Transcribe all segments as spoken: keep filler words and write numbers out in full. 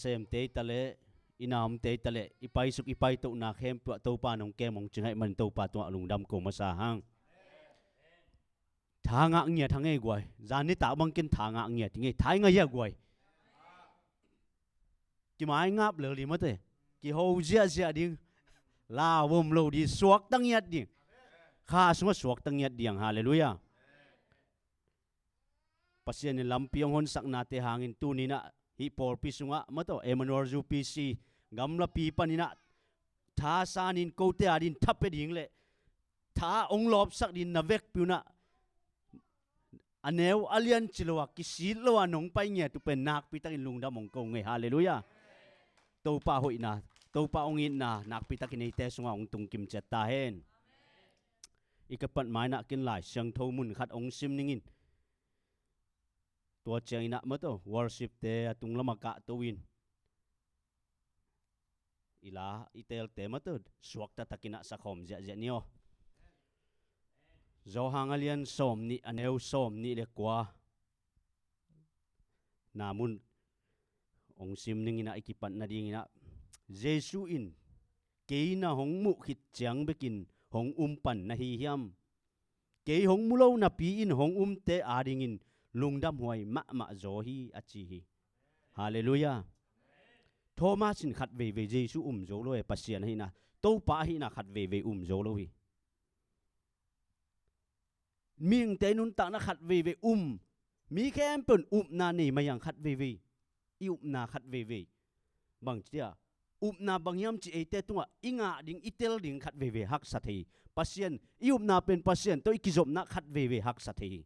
Semte i ta leh, i na omte i ta leh, i paisuk i paitohna khempeuh ah Topa nong kem hong ci ngaih manin Topa tungah lungdam ko masa hang. Tha ngah ngiat hang ei guai. Zan nitak bang ken tha ngah ngiat hi ngei. Tha i ngah hia guai? Kimai ngap lel ding mate. Kiho ziahziah ding. Lau om lo ding, suakta ngiat ding. Kha sungah suakta ngiat ding. Halleluiah. Pasian in lampi hong honsaknate hangin tuni-in ah hih pawlpi sungah mate, Emmanuel U P C gamlapi panin ah thasanin kote adingin thapia ding le tha hong lawpsak dingin na vekpi un ah a neu a lian ci lo a, kisit lo a nong pai ngiat uh pen nakpitakin lungdam hong ko ngei. Halleluiah. Topa hoihna, Topa hong itna nakpitakin eite sungah hong tungkim ciat ta hen. I kipat ma-in ah ken Lai Siangtho mun khat hong sim ning in. Tua ciangin ah mate, worship-te a tunglam ah kahto in, i la i teelte mate, suakta takin ah sakhawm ziahziah ni aw. Johan a lian sawmnih, a neu sawmnih le kua na mun hong sim ning in ah, i kipat nadingin ah, Jesu in, "Kei na hong muh khit ciang bekin hong um pan na hi hiam? Kei hong mu lo napi-in hong umte adingin lungdamhuai mahmah zaw hi," a ci hi. Halleluiah. Thomas in khat veivei Jesu um zo lo e, Pasian ahihna, Topa ahihna khat veivei um zo lo hi. Mihingte nuntakna khat veivei um, mi khempeuh in upna nei mah hi hang khat veivei. I upna khat veivei bang ci dia, upna bang hiam cih eite tungah i ngah ding, i tel ding khat veivei haksa thei hi. Pasian, i upna pen Pasian tawh i kizopna khat veivei haksa thei hi.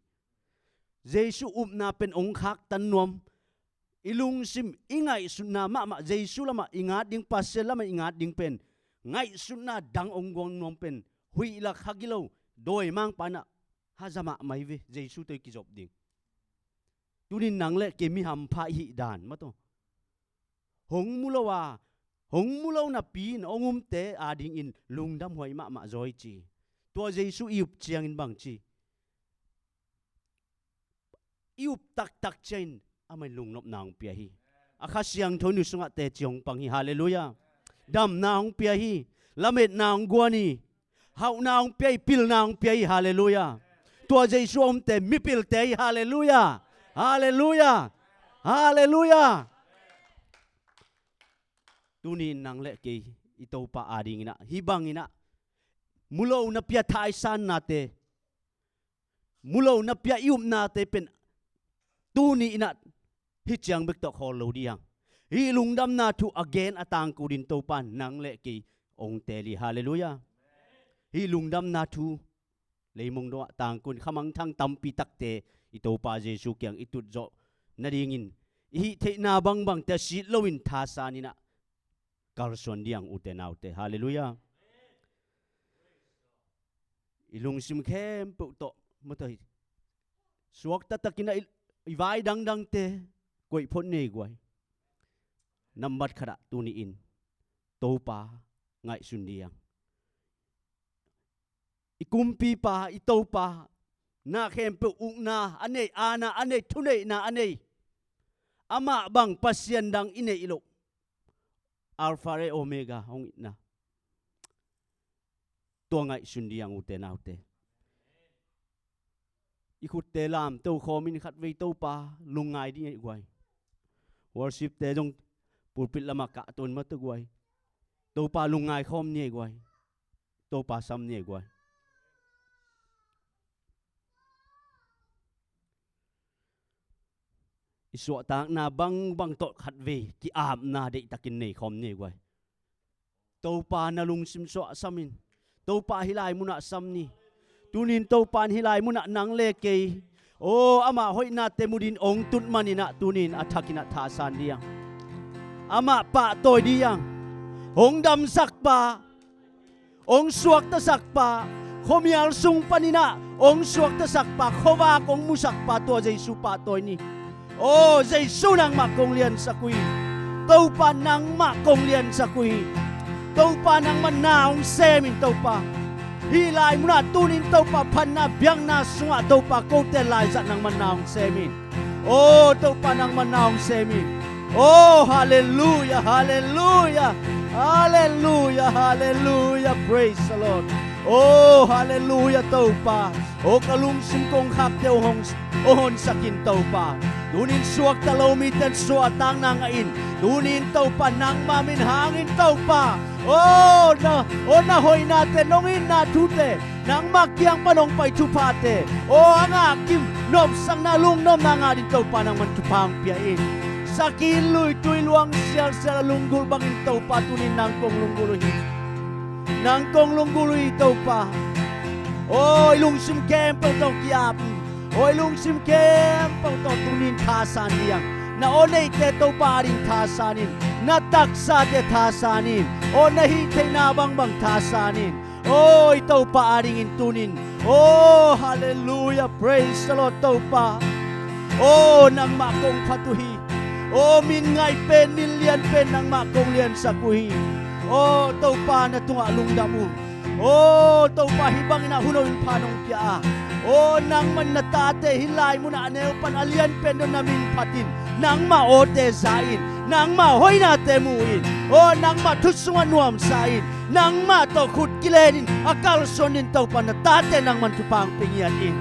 Jesu upna pen hong khaktan nuam, i lungsim, i ngaihsutna mahmah, Jesu lamah i ngat ding, Pasian lamah i ngat ding pen ngaihsutna dang hong guang nuam pen, huih lak, ha gilo, dawimangpa in ah haza mahmah hi ve, Jesu tawh i kizop ding. Tunin nang le kei mi hampha i hih dan mate, hong mu lo a, hong mu lo napi-in hong umte adingin lungdamhuai mahmah zaw hi ci. Tua Jesu i up ciangin bang ci? I up taktak ciangin amah in lungnopna hong pia hi. A Kha Siangtho nu sungah teci hong pang hi. Halleluiah. Damna hong pia hi. Lametna hong guan hi. Hauhna hong pia hi. Pilna hong pia hi. Halleluiah. Tua Jesu a umte mipilte hi. Halleluiah. Halleluiah. Halleluiah. Tuni-in nang le kei i Topa adingin ah hih bangin ah mu lo napi a thaisannate, mu lo napi a i upnate pen tuni-in ah hih ciang bek tawh khawl lo ding. Hih lungdamna thu a gen a tangko dingin Topa in nang le kei hong teel hi. Halleluiah. Hih lungdamna thu leimong dongah tangko in khamangthang tampi takte i Topa Jesu kiang i tut zawh nadingin i hih theihna bangbangte a sit loin thasanin ah kalsuan ding, ute naute. Halleluiah. I lungsim khempeuh tawh mate, suakta takin ah i, i vai dangdangte koih phot ni ei guai. Nambat khatah tuni-in Topa ngaihsun ding. I kumpipa, i Topa, na khempeuh ukna a nei, aana a nei, thuneihna a nei, amah bang Pasian dang i neih loh, Alpha le Omega hong itna, tua ngaihsun ding, ute naute. I khutte lamto khawmin khatvei Topa lungngai ding ei guai. Worship-te zong pulpit lamah kahto in mate guai, Topa lungngai khawm ni ei guai. Topa sam ni ei guai. I suahtakna bangbang tawh khatvei ki-apna deihtakin nei khawm ni ei guai. Topa na lungsim suah sam in. Topa hih lai munah sam ni. Tunin Topa in hih lai munah nang le kei, aw, amah hoihnate mu dingin hong tut manin ah tunin a thakin ah thasan ding. Amah pahtawi ding. Hong damsakpa, hong suaktasakpa, khuamial sung panin ah hong suaktasakpa, khuavak hong musakpa, tua Jesu pahtawi ni. Aw, Jesu nangmah kong liansak uh hi. Topa nangmah kong liansak uh hi. Topa nangmah na hong sem in Topa. Hih lai munah tunin Topa phatna biakna sungah Topa kote laizat nangmah na hong sem in. Aw, Topa nangmah na hong sem in. Oh, halleluia, halleluia, halleluia, halleluia. Praise the Lord. Oh, halleluia, Topa. Oh, ka lungsim kong khakte uh hong, oh, honsak in, Topa. Tunin suakta lo mite in suahtakna ngah in. Tunin, Topa, nangma min hangin, Topa. Oh, na, oh, na hoihnate, nong itna thute, nangma kiang pan hong pai thuphate, oh, a ngah kim nopsakna, lungnopna ngah ding, Topa, nangman thupha hong pia in. Sakin lui tui luang sialsial a lunggulh bangin, Topa, tunin nang kong lunggulh uh hi. Nang kong lunggulh uh hi, Topa. Oh, i lungsim khempeuh tawh ki-ap in. Oh, i lungsim khempeuh tawh tunin thasan ding. Na aw neihte, Topa, ading thasan in. Na taksate thasan in. Oh, na hih theihna bangbang thasan in. Oh, i Topa adingin tunin. Oh, halleluia, praise the Lord, Topa. Oh, nangmah kong phat uh hi. Oh, min ngaih pen, min lian pen nangmah kong liansak uh hi. Oh, Topa, na tungah lungdam uh. Oh, Topa, hih bangin ah hun hong pha nong pia a. Oh, nangman na tate hih lai munah a neu pan a lian pen dong na min phat in. Nangmah awte za in. Nangmah hoihnate mu in. Oh, nangmah thu sungah nuamsa in. Nangmah tawh khut kilen in a kalsuan ding, Topa, na tate nangman thupha hong pia ngiat in.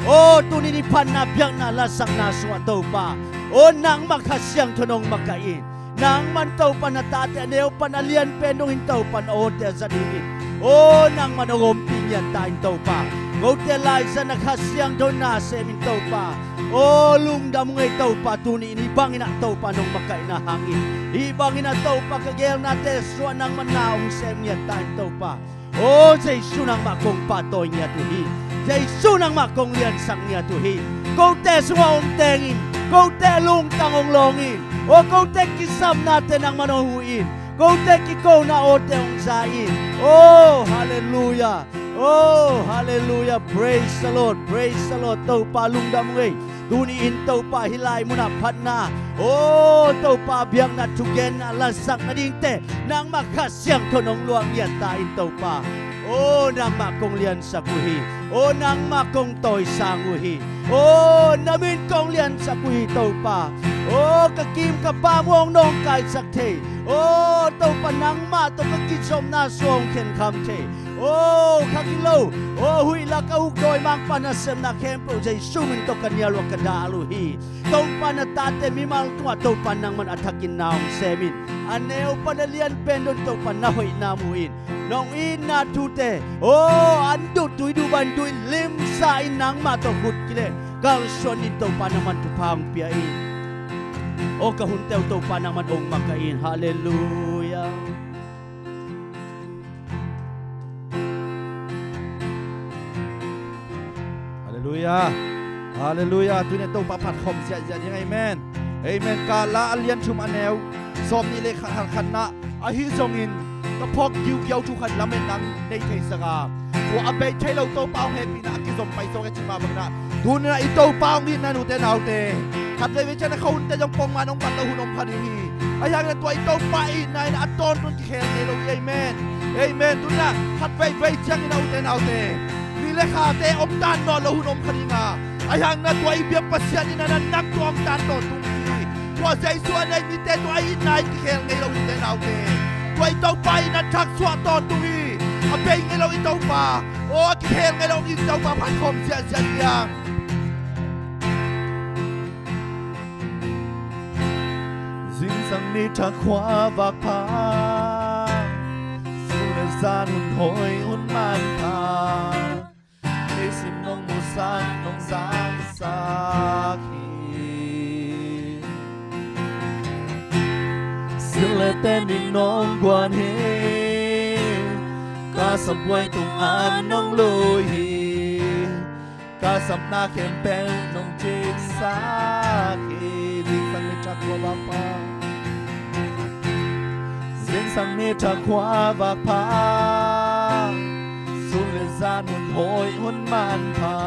Oh, tunin i phatna, biakna, lasakna sungah, Topa, oh, nangmah Kha Siangtho in hong makaih in. Nangman, Topa, na tate a neu pan a lian pen dong in, Topa, na awte a za dingin, oh, nangman hong ompih ngiat ta in, Topa. Kote laizat na Kha Siangtho in na sem in, Topa. Oh, lungdam ung ei, Topa, tuni in hih bangin ah, Topa, nong makaihna hangin, hih bangin ah, Topa, ka geelnate sungah nangman na hong sem ngiat ta in, Topa. Oh, Jesu, nangmah kong pahtawi ngiat uh hi. Jesu, nangmah kong liansak ngiat uh hi. Kote sungah hong teng in, kote lungtang hong lawng in. Oh, kote kisapnate nangman hong huh in. Kote kikona awte hong za in. Oh, halleluia. Oh, halleluia. Praise the Lord. Praise the Lord. Topa, lungdam ung ei. Tuni in, Topa, hih lai munah phatna, oh, Topa, biakna, thugenna, lasak nadingte nangmah Kha Siangtho in hong luah ngiat ta in, Topa. Oh, nangmah kong liansak uh hi. Oh, nangmah kong tawisang uh hi. Oh, na min kong liansak uh hi, Topa. Oh, ka kim ka pam uh hong nawngkaisak thei. Oh, Topa, nangmah tawh ka kizopna sung hong khenkham thei. Oh, kha gilo, oh, huih lak a uk dawimangpa nasepna khempeuh Jesu min tawh ka nial uh a, ka dal uh hi. Topa, na tate mimal tungah, Topa, nangman a thakin na hong sem in. A neu pan a lian pen dong, Topa, na hoihna mu in. Nong itna thute, oh, an duh tui duh bang duh in limsa in, nangmah tawh khut kilen kalsuan in, Topa, nangman thupha hong pia in. Oh, ka hunte uh, Topa, nangman hong makaih in. Halleluia. Halleluia. Halleluia. Tuni Topa phat khawm ziahziah ding. Amen. Amen. Ka la a lian thum a neu sawmnih le khat, khat, khatna ahi zongin ka phawk giugiau thu khat lametna nei thei sak a, tua a bei thei lo Topa hong hehpihna a kizom pai zawk e, cih mah bangin ah, tuni-in ah i Topa hong itna, nute naute, khat veivei ciang a kha hunte zong pongman hong mat lo hun om kha ding hi. Ahi hangin ah tua i Topa itna in ah a tawntung kikhel ngei lo hi. Amen. Amen. Tuni-in ah khat veivei ciangin ah, ute naute, mi le khate omdan nawn lo hun om kha ding a, ahi hangin ah tua i biak Pasian in ah nang tua omdan tawntung hi. Tua Jesu a nei mite tua a itna in kikhel ngei lo hi, ute naute. Tua i Topa in ah thaksuah tawntung hi. A bei ngei lo i Topa, aw, a kikhel ngei lo i Topa phat khawm ziahziah ding. Zingsang ni thak khua vak pha, sun le zan hun hawi hun manpha, nisim nong musak nong zangsak hi. Sil le ten ding nong guan hi, ka sapbuai tungah nong lui hi. Ka sapna khempeuh nong cingsak hi. Zingsang ni thak khua vak pha, zingsang ni thak khua vak pha, sun le zan hun hawi hun manpha,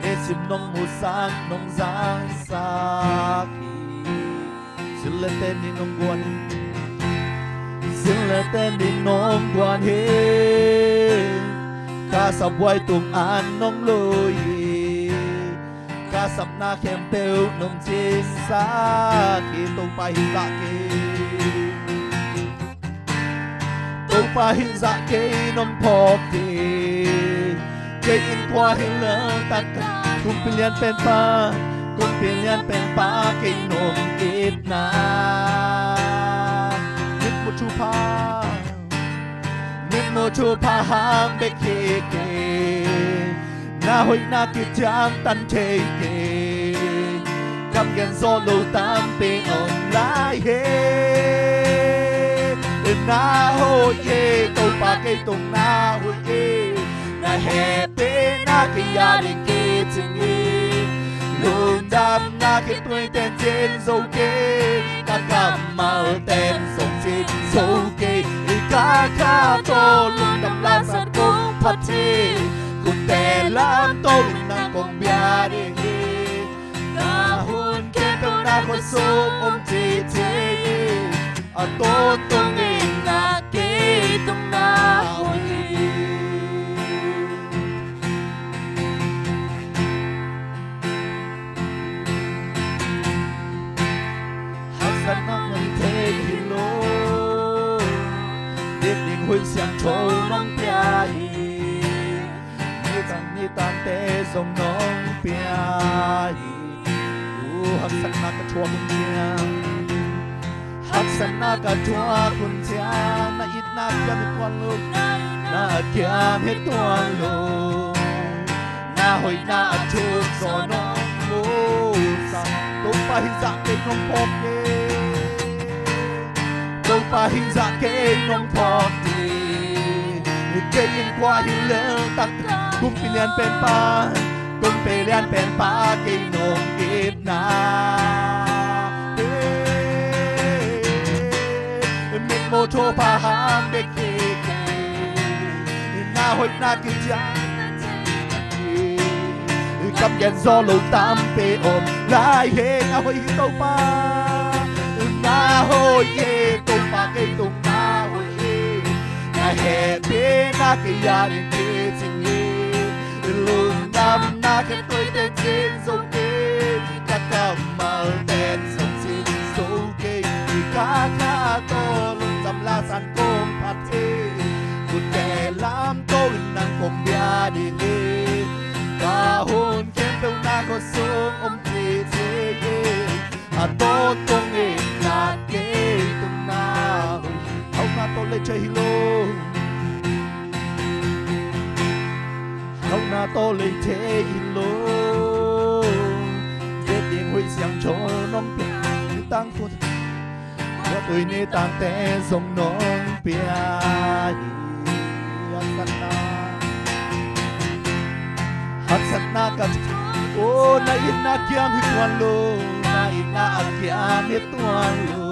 nisim nong musak nong zangsak hi. Sil le ten ding nong guan hi, sil le ten ding nong guan hi. Ka sapbuai tungah nong lui hi, Ka sapna khempeuh nong cinsak hi. Topa hih zah kei, Topa hih zah kei nong phawk hi. Kei in kua hi lel tak, kumpi lian pen pa, kumpi lian pen pa kei nong itna. Mitmuh thupha, mitmuh thupha hang bek hi kei. Na hoihna kiciangtan thei kei. Kam gen zawh lo tampi om lai hi. Na hoih hi, Topa kei tung na hoih hi. Na hehpihna kei a ding kicing hi. Lungdamna khitui tencin zo kei. Ka kammal ten zong cin zo kei. Ka kha tawh lungdam lasan kong phat hi. Khut teh lam tawh in nang kong bia ding hi. Ka hun khempeuh na khut sung om ci thei hi. A tawntung in na kei tung na hoih hi. Haksatna ngam thei hi lo. Biakinn huih siangtho nong pia hi. Nitang nitangte zong nong pia hi. Uh, haksatna ka thuak hun ciang, haksatna ka thuak hun ciang, na itna kiam hi tuan lo. Na kiam hi tuan lo. Na hoihna a thuk zaw nong musak. Topa hih zah kei nong phawk hi. Topa hih zah kei nong phawk hi. Kei in kua hi lel tak, kumpi lian pen pa, kumpi lian pen pa kei nong itna. Mitmuh thupha hang bek hi kei. Na hoihna kiciang, kam gen zawh lo tampi om lai hi. Na hoih hi Topa, na hoih hi Topa kei tung na hoih hi. Na hehpihna kei a ding kicing hi. Lungdamna khitui tencin zo kei. Ka kammal ten zong cin zo kei. Ka kha tawh lungdam lasan kong phat hi. Khut teh lam tawh in nang kong bia ding hi. Ka hun khempeuh na khut sung om ci thei hi. A tawntung in na kei tung na hoih hi. Hauhna tawh lei thei hi lo. Hauhna tawh lei thei hi lo. Biakinn huih siangtho nong pia hi. Tang khut, biakinn huih nitangte zong nong pia hi. Haksatna, haksatna ka, oh, na itna kiam hi tuan lo. Na itna a kiam hi tuan lo.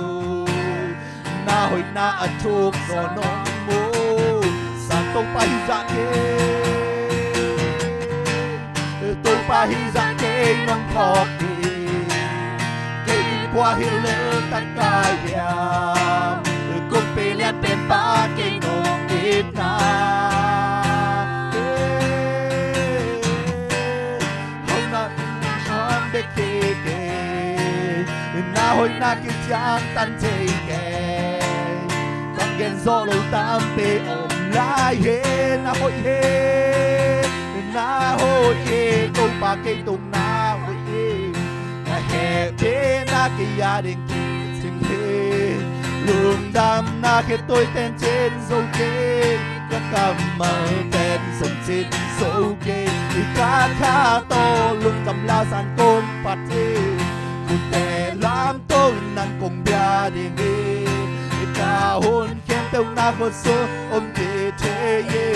Na hoihna a thuk zaw nong musak. Topa hih zah kei, Topa hih zah kei nong phawk hi. Kei in kua hi lel tak ka hiam. Kumpi lian pen pa kei nong itna. Hauhna in hang bek hi kei. Na hoihna kiciangtan thei kei. Kam gen zawh lo tampi om lai hi. Na hoih hi, na hoih hi Topa kei tung na hoih hi. Na hehpihna kei a ding kicing hi. Lungdamna khitui tencin zo kei. Ka kammal ten zong cin zo kei. Ka kha tawh lungdam lasan kong phat hi. Khut teh lam tawh in nang kong bia ding hi. Ka hun khempeuh na khut sung om ci thei hi.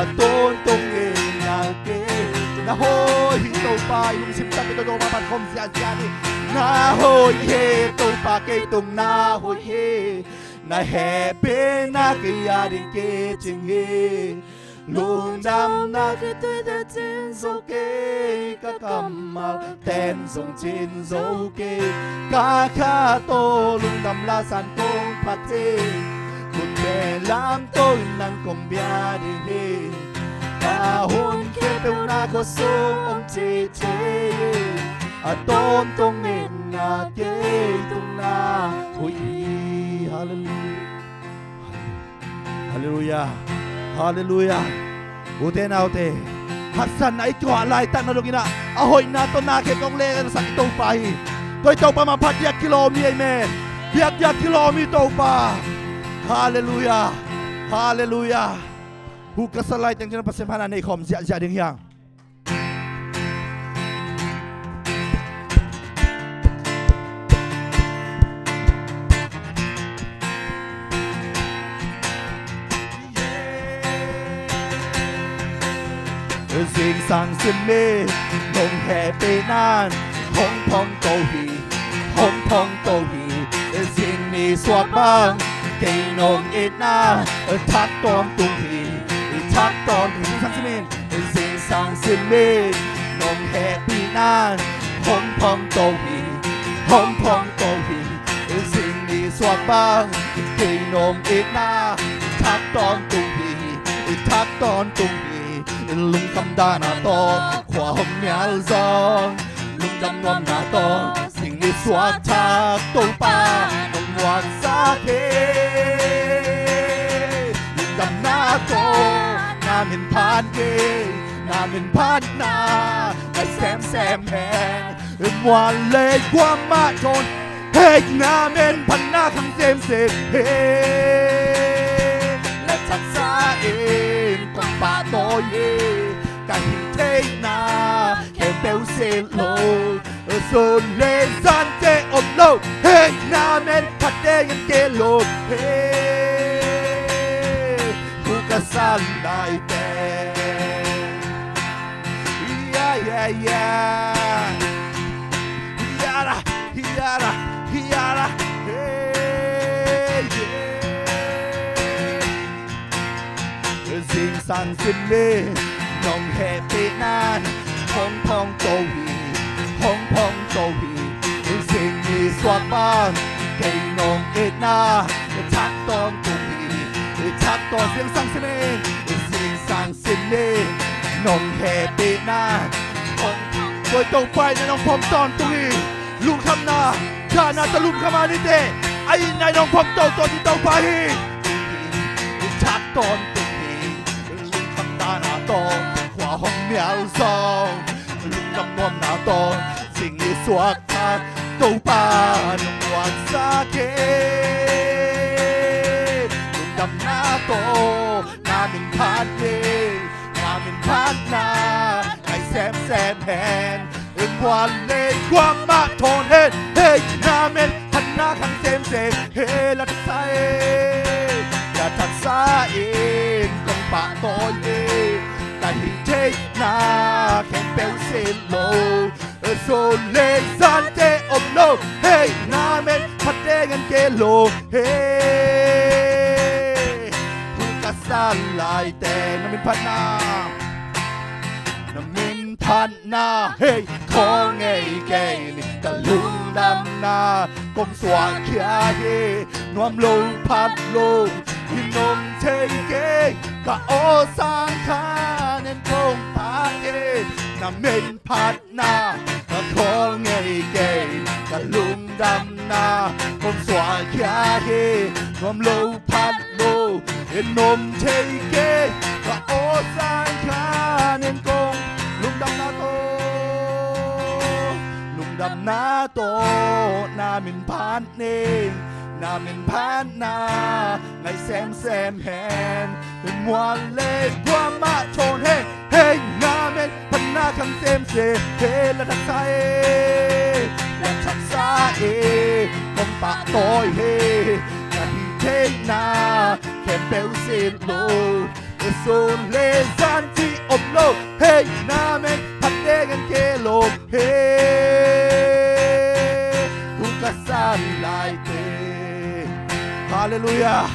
A tawntung in na kei. Na hoih hi Topa, i lungsim takpi tawh Topa pan khawm ziahziah ni. Na hoih hi Topa kei tung na hoih hi. Na hehpihna kei a ding kicing hi. Lungdamna khitui tencin zo kei. Ka kammal ten zong cin zo kei. Ka kha tawh lungdam lasan kong phat hi. Khut teh lam tawh in nang kong bia ding hi. Na hun khempeuh na khuasung om thei thei, a tawntungin na kei tungah na hoih hi. Halleluiah. Halleluiah. Halleluiah. Ute naute, haksatna i tuah laitak nadongin ah, a hoihna tawh na khempeuh hong lehsak i Topa hi. Tua i Topa mah phat diak kilawm hi, amen. Biak diak kilawm hi Topa. Halleluiah. Halleluiah. Hu ka sa lai teng cin Pasian phatna nei khawm ziahziah ding hi hang. Zingsang simin nong hehpihna in hong phong to hi, hong phong to hi. Zing nisuak bang kei nong itna thak tawntung hi, thak tawntung hi. Zingsang simin, zingsang simin nong hehpihna in hong phong to hi, hong phong to hi. Zing nisuak bang kei nong itna thak tawntung hi, thak tawntung hi. Lungkham dahna tawh khua hong mial zong, lungdam nuamna tawh zing nisuak thak Topa nong muansak hi. Lungdamna tawh na min phat hi, na min phatna ngai semsem hen. Mual le guam mah thawn, hei, na min phatna khang semsem hi. Lathaksa in kong pahtawi hi, ka hih theihna khempeuh silh lo. Sun le zante om lo, hei, na min phat ding in kilawm hi. Hu ka sa lai teng, yeah, yeah, yeah. Hiara, hiara, hiara, hey, yeah. Zingsang simin nong hehpihna in hong phong to hi, hong phong to hi. Zing nisuak bang kei nong itna thak tawntung hi, thak tawn. Zingsang simin, zingsang simin nong hehpihna in hong phong. Tua i Topa in nong phong tawntung hi. Lungkhamna, dahna tawh lungkham a nite, a itna in hong phong toto i Topa hi. Thak tawntung hi. Lungkham dahna tawh khua hong mial zong, lungdam nuamna tawh zing nisuak thak Topa nong muansak hi. Lungdamna tawh na min phat hi, na min phatna ngai semsem hen. Mual le guam mah thawn hen, hei, na min phatna khang semsem hi. Lathaksa in, lathaksa in kong pahtawi hi, ka hih theihna khempeuh silh lo. Sun le zante om lo, hei, na min phat ding in kilawm hi. Hu ka sa lai teng, na min phatna, na min phat na, hei, khawl ngei kei ni. Ka lungdamna kong suahkhia hi, nuam lo phat lo i nuam thei kei. Ka aw sang kha nen kong pah hi, na min phatna ka khawl ngei kei. Ka lungdamna kong suahkhia hi, nuam lo phat lo i nuam thei kei. Ka aw sang kha nen kong, lungdamna tawh, lungdamna tawh na min phat ning, na min phatna ngai semsem hen. Mual le guam mah thawn hen, hei, na min phatna khang semsem hi. Lathaksa in, lathaksa in kong pahtawi hi, ka hih theihna khempeuh silh lo. Sun le zan cih om lo, hei, na min phat ding in kilawm hi. Hu ka sa lai teng. Halleluiah.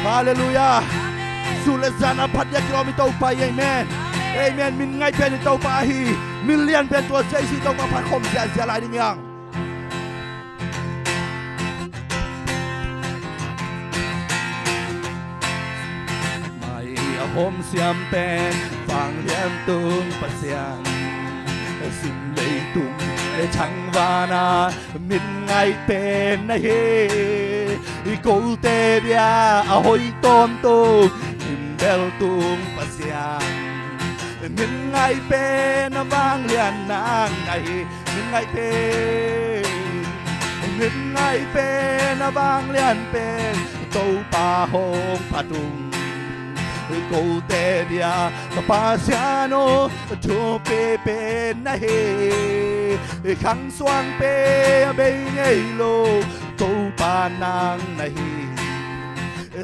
Halleluiah. Sun le zan a phat diak kilawm i Topa hi. Amen. Amen. Min ngaih pen i Topa hi. Min lian pen tua Jesu i Topa phat khawm ziahziah lai ding hi hang. Mai a Hawm siam pen vanglian tung Pasian, sim leitung le thangvana min ngaih pen na hi. I kote dia a hoih tawntung, mimbel tung Pasian, min ngaih pen a vanglian nang na hi. Min ngaih pen, min ngaih pen a vanglian pen Topa hong phat ung. Kote dia ka Pasian aw, thupi pen na hi. Khang suang pen a bei ngei lo Topa nang na hi.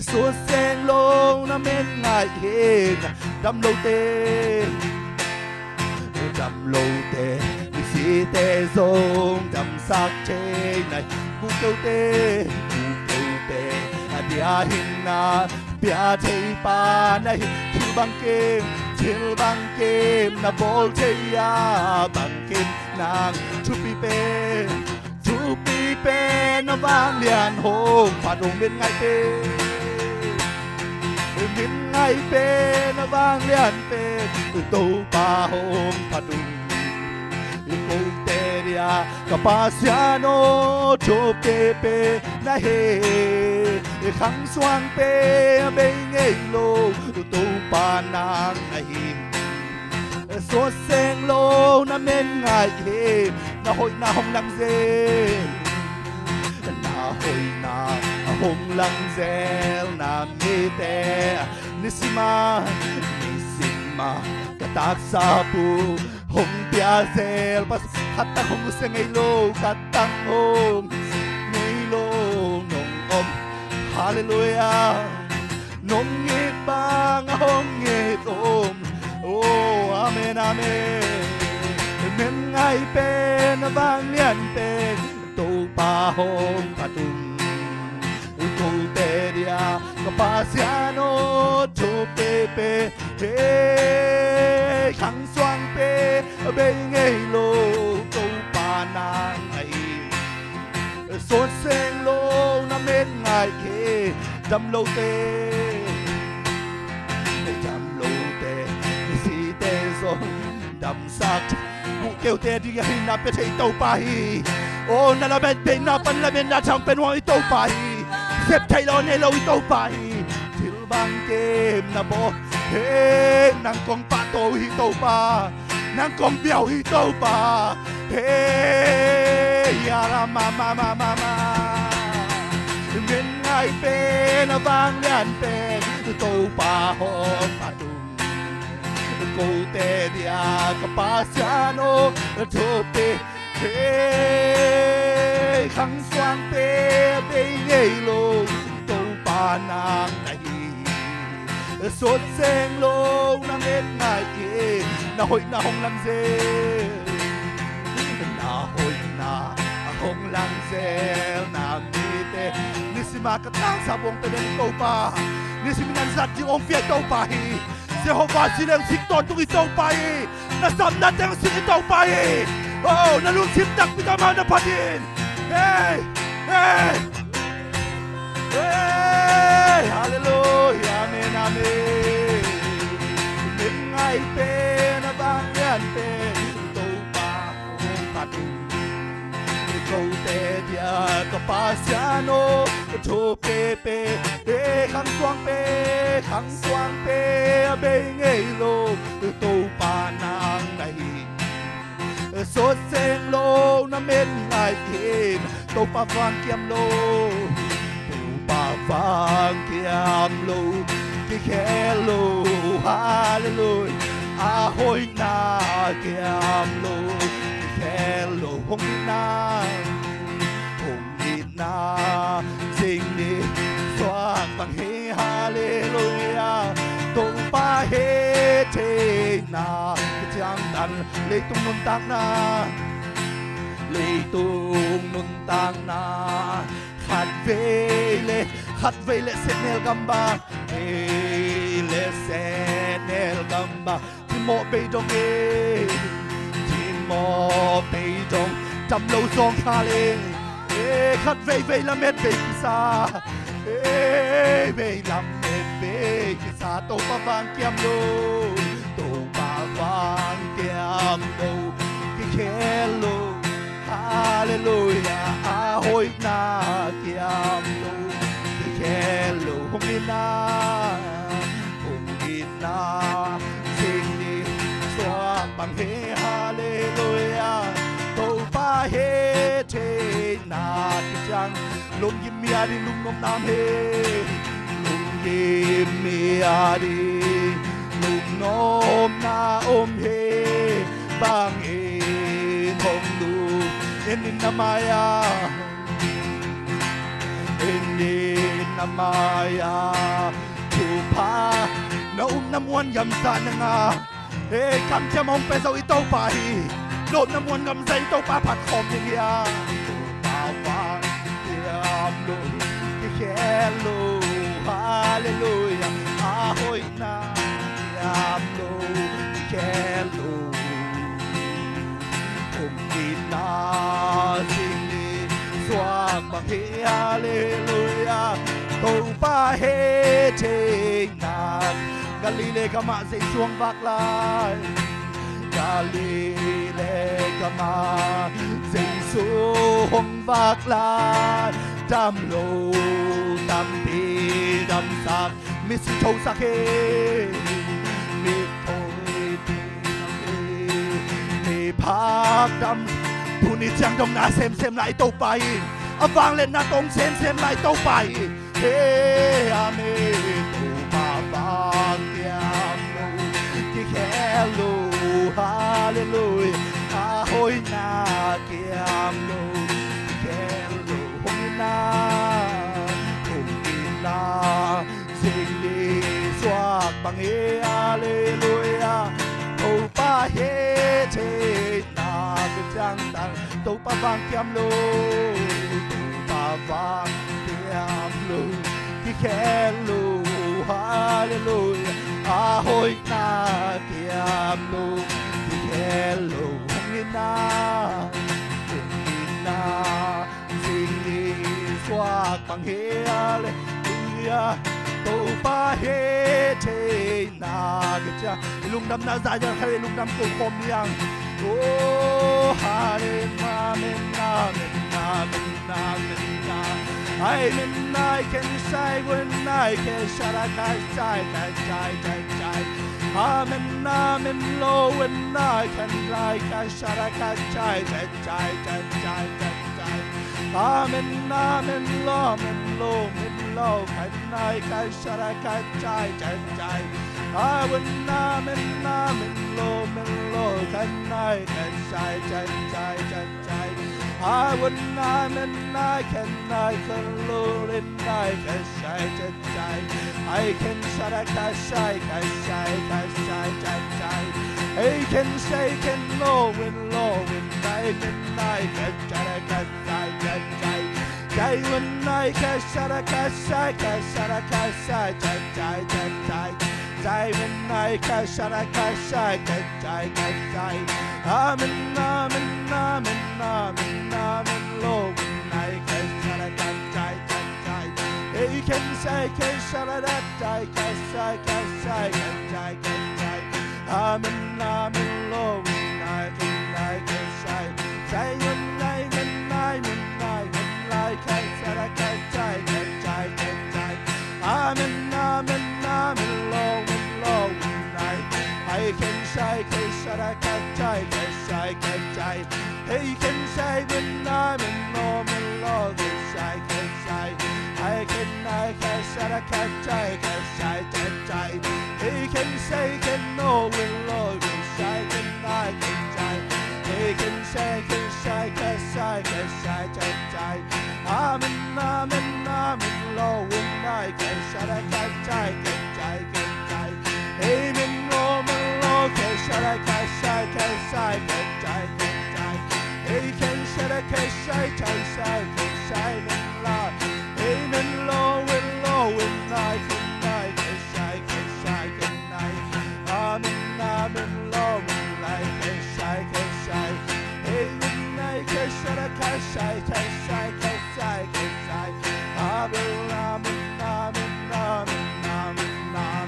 Suan seng lo na min ngaih hi. Dam lote, dam lote, misite zong damsak thei na hi. Kuhkeute, kuhkeute a dia hinna pia thei pa na hi. Thil bangkim, thil bangkim na bawl thei a, bangkim nang thupi pen, thupi pen a vanglian hong phat ung. Min ngaih pen, min ngaih pen a vanglian pen Topa hong phat ung. Kote dia ka Pasian aw, thupi pen na hi. Khang suang pen a bei ngei lo Topa nang na hi. Suan seng lo na min ngaih hi. Na hoihna hong lang zel, na hoihna hong lang zel na mite, nisima, nisima ka taksa pu hong pia zel. Pas khat tang hong sia ngei lo, khat tang hong sia ngei lo nong om. Halleluiah. Nong it bang a hong it om. Oh, amen, amen. Min ngaih pen a vanglian pen Topa hong phat ung. Kote dia ka Pasian aw, thupi pen, hey, khang suang pen a bei ngei lo Topa nang na hi. Suan seng lo na min ngaih hi. Dam lote, dam lote, misite zong damsak. Kuhkeute ding a hinna pia thei Topa hi. Oh, na lametbeina pan lametna thang pen huang i Topa hi. Sep thei lo nei lo i Topa hi. Thil bangkim na bawl, hey, nang kong pahtawi hi Topa. Nang kong bia uh hi Topa. Hey, ya la ma ma ma ma ma. Min ngaih pen a vanglian pen Topa hong phat ung. Kote dia ka Pasian aw, thupi, hey, khang suang pen a bei ngei lo Topa nang na hi. Suan seng lo na min ngaih hi. Na hoihna hong lang zel, na hoihna hong lang zel na mite, nisima ka taksa pu hong pia zel Topa. Nisimin an zat ding hong pia Topa hi. Jehovah Jireh, sik tawntung i Topa hi. Na sapna teng sik i Topa hi. Oh, na lungsim takpi tawh amah na phat in. Hey, hey. Hey, halleluiah, amen, amen. Min ngaih pen a vanglian pen Topa hong phat ung. Kote dia ka Pasian aw, thupi pen, khang suang pen, khang suang pen a bei ngei lo Topa nang na hi. Suan seng lo na min ngaih hi. Topa vang kiam lo, Topa vang kiam lo, kikhel lo, halleluiah. A hoihna kiam lo, kikhel lo, hong itna, hong itna, sing ni suak bang hi, halleluiah. Topa he theihna, kiciamdan leitung nuntakna, leitung nuntakna, khat vei le, khat vei le sehnel gamba, vei le sehnel gamba, thimawh bei dong e, thimawh bei dong, dam lo zawng kha le, e, khat vei vei lamet bei kisa, e, vei lamet bei Kisa Topa vang kiam lo, Topa vang kiam lo, kikhel lo. Halleluia. A hoihna kiam lo, kikhel lo. Hong itna, hong itna, sing ni suak bang hi. Halleluia. Topa he theihna kiciang, lunggim mi a ding lungnopna om hi. Lunggim mi a ding lungnopna om hi. Bangin hong lum, en in na mai-a, en in na mai-a. Thupha na upna muan gam sa na nga. Hei, kamciam hong pia zo i Topa hi. Lawpna muan gam sa i Topa phat khawm ding hi a. Topa vang kiam lo, kikhel lo. Halleluia. A hoihna kiam lo, kikhel lo. Hong itna sing ni suak bang hi. Halleluia. Topa he theihna. Galilee gamah Jesu hong vak lai. Galilee gamah Jesu hong vak lai. Dam lo tampi damsak, misi thosak hi. Mi thoi, mi phak dam. Tuni ciang dong na semsem lai Topa in, a vangliatna tong semsem lai Topa in. He, amen. Topa vang kiam lo, kikhel lo. Halleluia. A hoihna kiam lo, kikhel lo. Hong itna, hong itna sing ni suak bang hi. Halleluia. Topa he theihna kiciang tang, Topa vang kiam lo, Topa vang kiam lo, kikhel lo. Halleluia. A hoihna kiam lo, kikhel lo. Hong itna, hong itna sing ni suak bang hi. Halleluia. Topa he theihna kiciang, i lungdamna zah ciang khat i lungdam ko khawm ni ang. Oh, halleluia. Amen, amen, amen, amen, amen. Amen, I can say, when I can shut a kai, sai, kai, sai, sai, sai. Amen, amen, lo, when I can, like, I shut a kai, sai, sai, sai, sai, sai, sai. Amen, amen, lo, amen, lo, amen, lo, kai, nai, kai, shut a kai, sai, sai, sai. Amen, amen, amen, lo, amen, lo, kai, nai, kai, sai, sai, sai, sai, sai. Amen, amen, I can, I can, lo, amen, I can, sai, sai, sai. I can, shut a kai, sai, kai, sai, kai, sai, sai, sai. I can, say, can, lo, amen, lo, amen, I can, I can, shut a kai, sai, sai, sai. Jai wen nai kai shara kai shai kai shara kai shai jai jai jai jai. Jai wen nai kai shara kai shai kai jai kai jai. Amen, amen, amen, amen, amen. Lo wen nai kai shara kai jai jai jai. Ei ken shai kai shara da jai kai shai kai shai kai jai kai jai. Amen, amen, lo wen nai ken nai kai shai. Jai wen nai men nai men nai men lai kai shara kai jai kai jai kai jai. Amen, amen, amen, lo wen lo wen nai. Ai ken shai kai shara kai jai kai shai kai jai. Ei ken shai men nai men lo men lo kai shai kai shai. Ai ken nai kai shara kai jai kai shai kai jai. Ei ken shai ken lo wen lo kai shai ken nai kai jai. Ei ken shai ken shai kai shai kai shai kai jai. Amen, amen, amen, lo wen nai kai shara kai jai kai jai kai jai. Amen, lo men lo kai shara kai shai kai shai kai jai kai jai. Ei ken shara kai shai kai shai kai shai men la. Amen, lo wen lo wen nai ken nai kai shai kai shai kai nai. Amen, amen, lo wen nai kai shai kai shai. Ei wen nai kai shara kai shai kai shai kai shai kai shai. Amen, amen, amen, amen, amen, amen.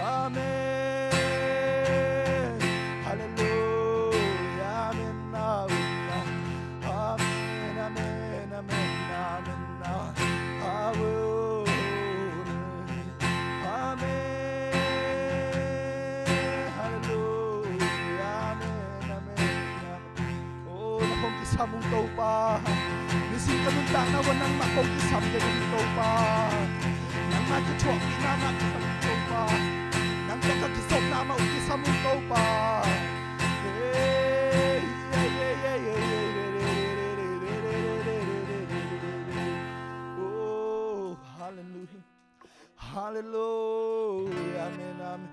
Amen. Hallelujah. Amen. Amen. Amen. Amen. Amen. Amen. Amen. Hallelujah. Amen. Amen. Amen. Oh, na kong kisam ung Topa. Nisim ka nuntakna uah nangmah kong kisam kei ung Topa. Nangmah ka thuakpihna mah kisam ung Topa. Nang tawh ka kizopna mah uh kisam ung Topa. Hey, hey, hey. Oh, hallelujah. Hallelujah. Amen, amen.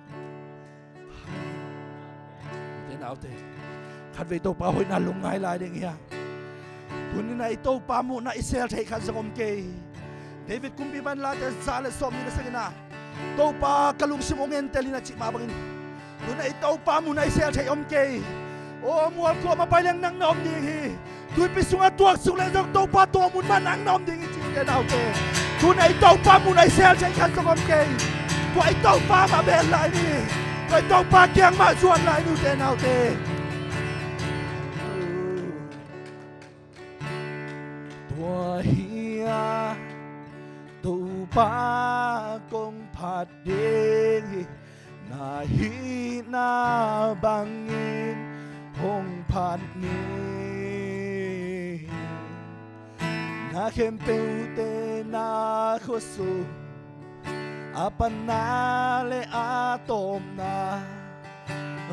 Ute naute, khatvei Topa hoihna lungngai lai ding hi hang. Tuni-in ah i Topa muhna i sel theih khat zong om kei. David kumpipa in Late za le sawmnih le sagihna ah, Topa ka lungsim hong entel in a cih mah bangin, tuni-in ah i Topa muhna i sel theih om kei. Aw, mual kuamah pai leng nang na om ding hi. Tuipi sungah tuaksuk leng zong Topa tawh mun mah nang na om ding hi ci, ute naute. Tuni-in ah i Topa muhna i sel theih khat zong om kei. Tua i Topa mah bel lai ni. Tua i Topa kiang mah zuan lai ni, ute naute. Tua hi-a Topa kong phat ding hi. Na hihna bangin hong phat ni. Na khempeuhte na khuasung, a panna le a tawpna,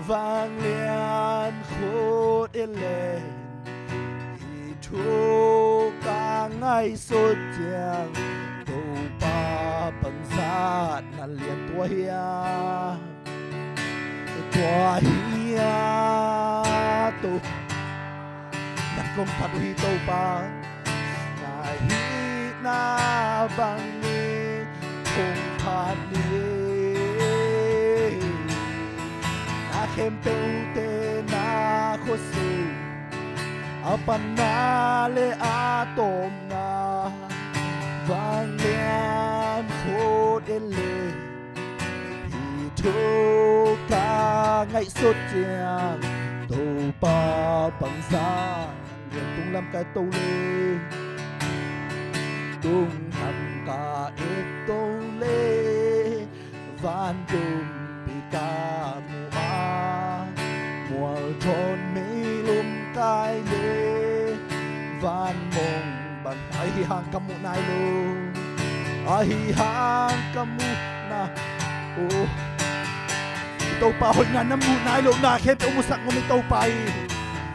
vanglian khut i len, hih thu ka ngaihsut ciang, Topa panzatna lian tua hi-a, tua hi-a, Topa nang kong phat uh hi Topa. Na hihna bangin kong phat ni. Na khempeuhte na khuasung, a panna le a tawpna, vanglian khut i len, hih thu ka ngaihsut ciang, Topa panzatna lian. Tung lam ka et to leh, tung lam ka et to leh, vantumpi ka mu a, mual thawn meilum kai leh, van mong bang, ahi hang ka mu nai lo. Ahi hang ka mu nai. Oh. I Topa hoihna na mu nai lohna khempeuh musak ngam i Topa hi.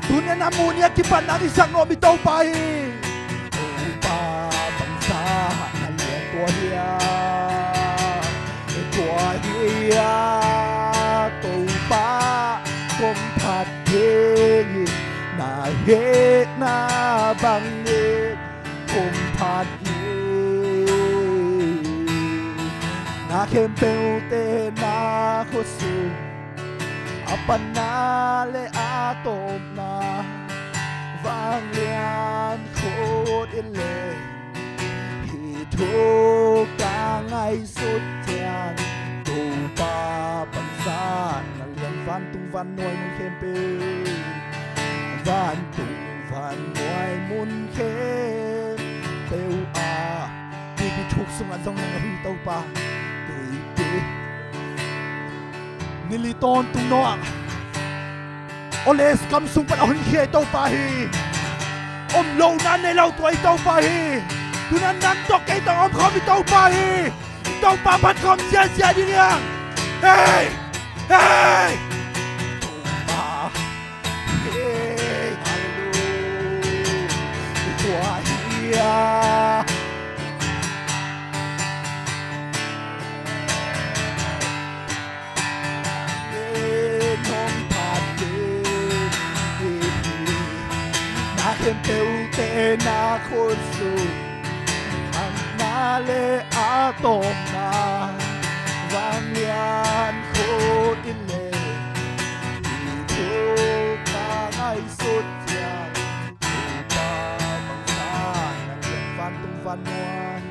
Tuni-in a mu ni a kipat nang i sak ngam i Topa hi. Topa panzatna lian tua hi-a, tua hi-a, Topa kong phat ding hi. Na hihna bangin kong phat ni. Na khempeuhte na khuasung, a panna le a tawpna, vanglian khut i len, hih thu ka ngaihsut ciang, Topa panzatna lian. Vantung vannuai mun khempeuh, vantung vannuai mun khempeuh ah, tuipi thuk sungah zong nang a hun Topa. Tuipi nili tawntung no ah, Oles kam sung pan a hun khia i Topa hi. Om lohna nei lo tua i Topa hi. Tuni-in nang tawh kei tawh om khawm i Topa hi. I Topa phat khawm ziazia ding hi hang. Hei! Hei! Topa. Hei! Hallelujah. I tua hi-a. Hong phat ding hi. khempeuhte na khutsung, a na le a tawpna, vanglian khut in le, hih thu ka ngaihsut ciang, Topa bangzah na lian. Vantung vannuai,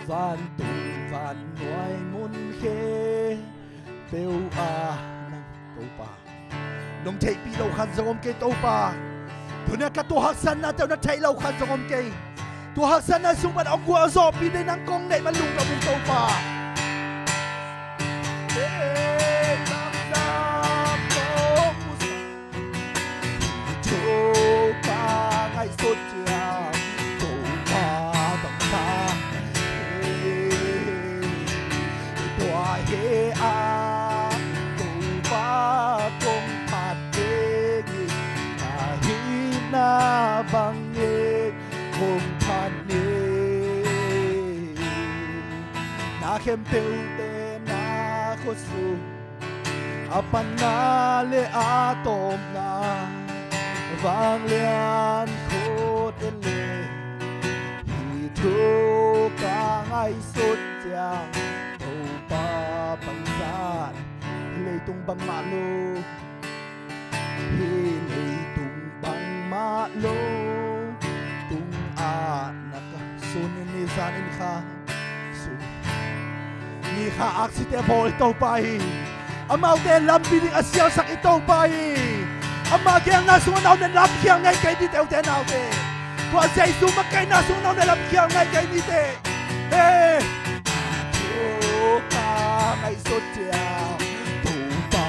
vantung vannuai mun khempeuh ah nang Topa. Nong theihpih lo khat zong om kei Topa. Tuni-a ka tua haksatnate uh na theih lo khat zong om kei. Tua haksatna sung pan hong gualzawhpih ding nang kong neih man lungdam ung Topa. Hey, lamdang kong musak. Thu ka ngaihsut ciang Topa bangzah. Tua hi a, Topa kong phat ding hi, ka hihna bangin hong phat ni. Na khempeuhte na khutsung, a panna le a tawpna, vanglian khut in le, hih thu ka ngaihsut ciang, Topa bangzah. Hih leitung bangmah lo, hih leitung bangmah lo tungah na ka sun in ni zan in kha, sun ni kha aksite bawl Topa hi. Amaute lampi ding a sialsak i Topa hi. Ama gelna sungah na om le lamkhial ngei kei ni teute naute. Tua Jesu makaihna sungah na om le lamkhial ngei kei ni te. He. Thu ka ngaihsut ciang Topa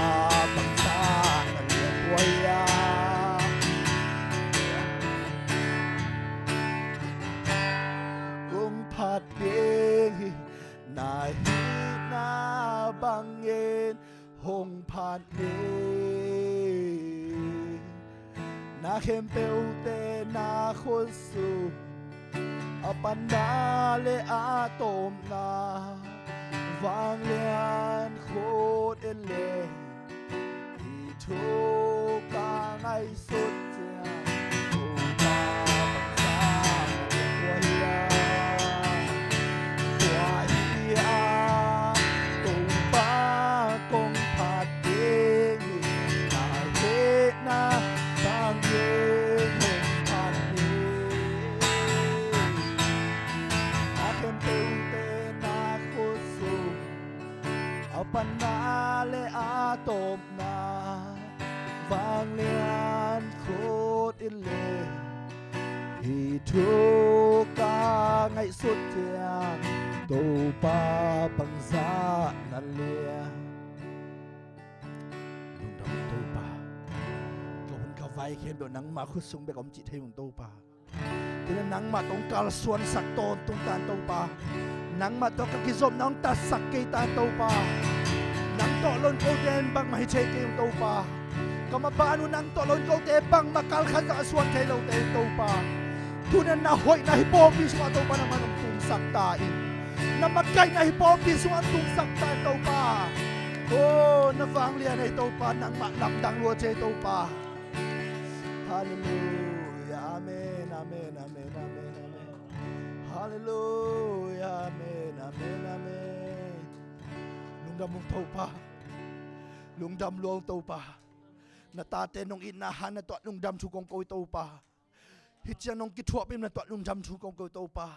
bangzah na lian tua hi a. Kong phat ding hi, na hihna bangin hong phat ni. Na khempeuhte na khutsung, a panna le a tawpna, vanglian khut in le, hih thu ka ngaihsut ciang, Topa bangzah na lian tua hi a, tua hi a, Topa kong phat ding hi, na hihna bangin hong phat ni. A khempeuhte na khutsung, a panna le a tawpna, vanglian khut in le, hih thu ka ngaihsut ciang, Topa bangzah na lian. Lungdam Topa. Ka hun ka vai khempeuh nangmah khutsung bek om cih thei ung Topa. Tua nangmah tawh kalsuansak tawntung ta in Topa. Nangmah tawh ka kizopna hong tatsak kei ta in Topa. Nang tawh lo in kote in bangmah hi thei kei ung Topa. Ka maban uh nang tawh lo in kote bangmah kalkhat zah a suan thei lote in Topa. Tuni-in na hoihna hih pawlpi sungah Topa nangmah hong tungsak ta in. Na makaihna hih pawlpi sungah hong tungsak ta in Topa. Aw, na vanglian hi Topa, nangmah lamdang lua thei Topa. Halleluia. Amen, amen, amen, amen, amen. Halleluia. Amen, amen, amen. Lungdam ung Topa. Lungdam lua ung Topa. Na tate nong itna hang na tuat lungdam thu kong ko hi Topa. Hih ciang nong kithuahpih na tuat lungdam thu kong ko hi Topa.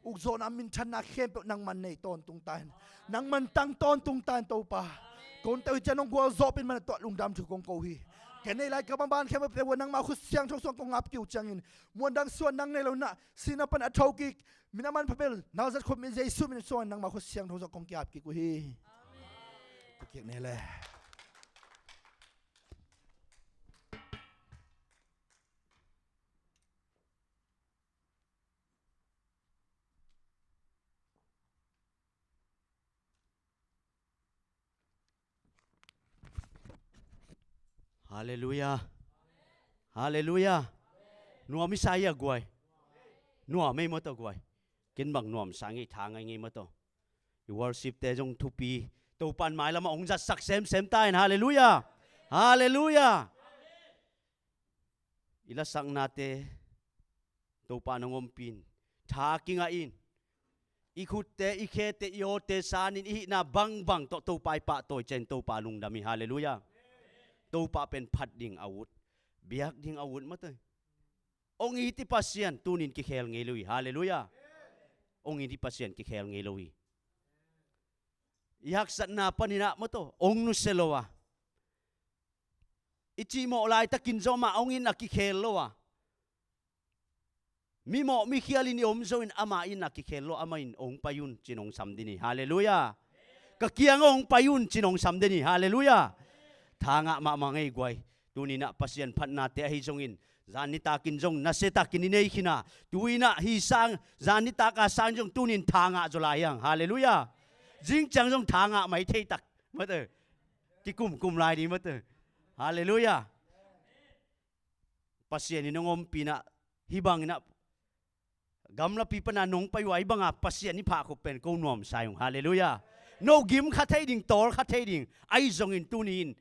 Ukzawhna minthanna khempeuh nangman nei tawntung ta in. Nangman tang tawntung ta in Topa. Kong teh uh hih ciang nong gualzawhpih man na tuat lungdam thu kong ko hi. Ka neih lai ka maban khempeuh peuh uh nangmah khut siangtho sungah kong ap kik uh ciangin muan dang suan nang nei lo in ah, sihna pan a thokik, min a manpha bel Nazareth khuapi Jesu min suangin nangmah khut siangtho sungah kong ki-ap kik uh hi. Amen. Kik ne le. Halleluia. Halleluia. Nuam i sa hi a guai. Nuam ei maw tawh guai. Ken bang nuam sa ngei, tha ngai ngei maw tawh. I worship te zong thupi. Topa'n mailamah hong zatsak semsem ta in. Halleluia. Halleluia. I lasaknate Topa nong ompih in, tha kingah in, i khutte, i khete, i awte sanin i hihna bangbang tawh Topa i pahtawi ciangin Topa lungdam hi. Halleluiah. Topa pen phat ding a ut, biak ding a ut mate. Ong it i Pasian tunin kikhel ngei lo hi. Halleluiah. Ong it i Pasian kikhel ngei lo hi. I haksatna panin ah mate, ong nusia lo a, i cihmawh laitakin zong amah ong itna kikhel lo a, mimawh mikhialin i om zongin amah itna kikhel lo, amah in ong pai un ci-in ong sam den hi. Halleluiah. Ka kiangah ong pai un ci-in ong sam den hi. Halleluiah. Thangah mahmah ngei guai. Tuninah Pasian phatnate ahi zongin zan nitakin zong nasiatakin i nei khin a, tuinah hi sang zan nitaka sang zong tunin thangah zaw lai hiang. Halleluiah. Zingciang zong thangah mai thei tak mate. Kikumkum lai ding mate. Halleluiah. Pasian in nong ompih inah, hih bangin ah gamlapi pana nong pai uh a, hih banga Pasian i phahkhup pen ko nuamsa ung. Halleluiah. No gim kha thei ding, tawl kha thei ding ahi zongin tuni-in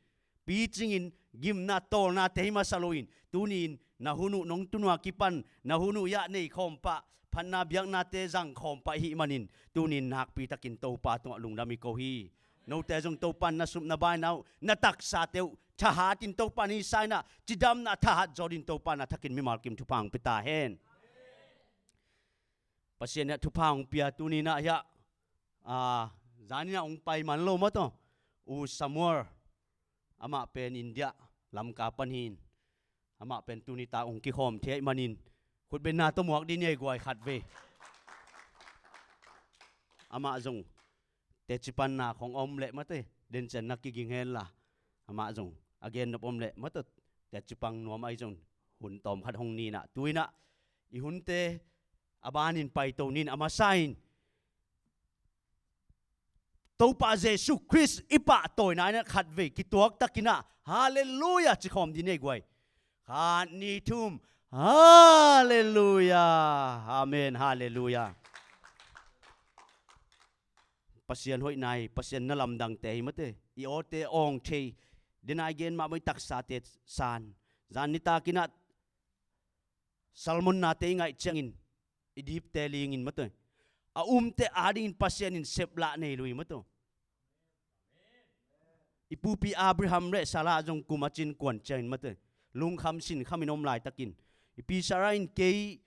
picingin gimna tawlnate hi masa loin, tuni-in na hun uh nong tun uh a kipan na hun uh i-ah nei khawm pah, phatna biaknate zang khawm pah i hih manin tuni-in nakpitakin Topa tungah lungdam i ko hi. Note zong Topa in na sup na baina uh, na taksate uh thahatin Topa in hih sa inah cidamna thahat zaw din Topa in a thakin mimal kim thupha hong pia ta hen. Pasian in ah thupha hong pia, tuninah hiah, ah, zaninah hong pai man lo mate, U Samuel, amah pen India lamka pan hi-in, amah pen tuni tak hong kikhawm thei ahih manin khutbenna tawh muak dih ni ei guai khatvei. Amah zong teci panna khong om leh mate, den ciang na kiging henla, amah zong a gen nop om leh mate, teci pang nuam ahi zong hun tawm khat hong ni inah, tu inah i hunte a banin paito ni-in a masa in Topa Jesu Khrist i pahtawina inah khatvei kituaktakin ah Halleluiah ci khawm dih ni ei guai. Khat, nih, thum. Halleluiah. Amen. Halleluiah. Pasian hoihna hi, Pasian na lamdangte hi mate. I awte awng thei, den a i gen mahmah i taksate san. Zan nitakin ah salmonnate i ngaih ciangin i dipte lingin mate, a umte adingin Pasian in seplah nei lo hi mate. I pupi Abraham le Sarah zong kum a cin kuan ciangin mate, lungkham sinkhamin om laitakin i pi Sarah in kei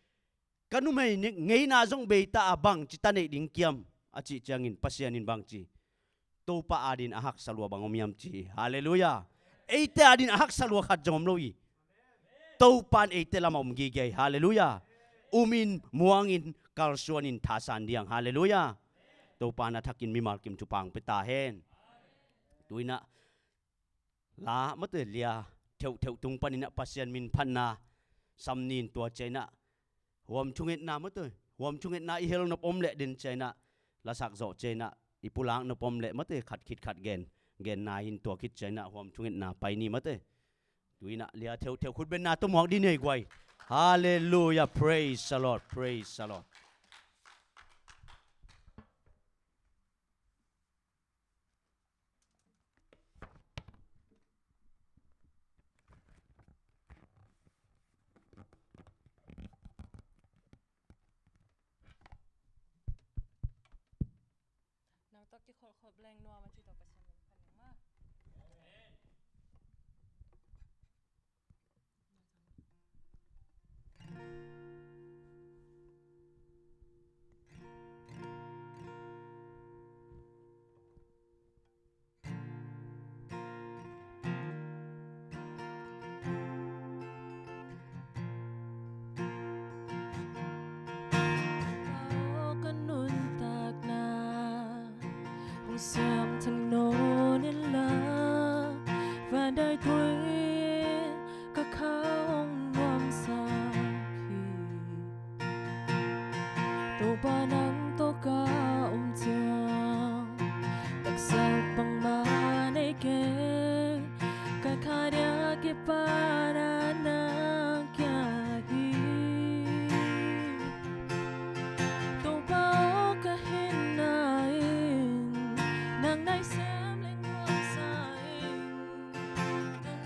ka numei ngeina zong beita a bangci ta neih ding kiam a cih ciangin Pasian in bangci, Topa adin a haksa lua bang om hiam ci hi. Halleluiah. Eite adin a haksa lua khat zong om lo hi. Topa in eite lamah om gige hi. Halleluiah. Umin, muangin, kalsuanin, thasan diang. Halleluiah. Topa in a thakin mimal kim thupha hong pia ta hen. Tu inah la mate lia theuhtheuh tung panin ah Pasian min phatna sam ni-in tua ciang inah huam thungetna mate, huam thungetna i hel nop om leh den ciang inah, lasak zawh ciang inah i pulak nop om leh mate, khat khit khat gen, genna in tua khit ciang inah huam thungetna pai ni mate. Tu inah lia theuhtheuh khutbenna tawh muak dih ni ei guai. Halleluiah. Praise the Lord. Praise the Lord. Nang tawh kikholhkholh leng nuam a ci tawh Pasian min phat ning maw. Aw ka nuntakna hong siam thang nawn inla, van dai tui ka kha hong nuamsak hi. Topa nang tawh ka om ciang taksa bangmah nei kei, ka kha dia kipan a nang kia hi. Topa aw ka hinna in nang nai sem leng nuamsa in, nang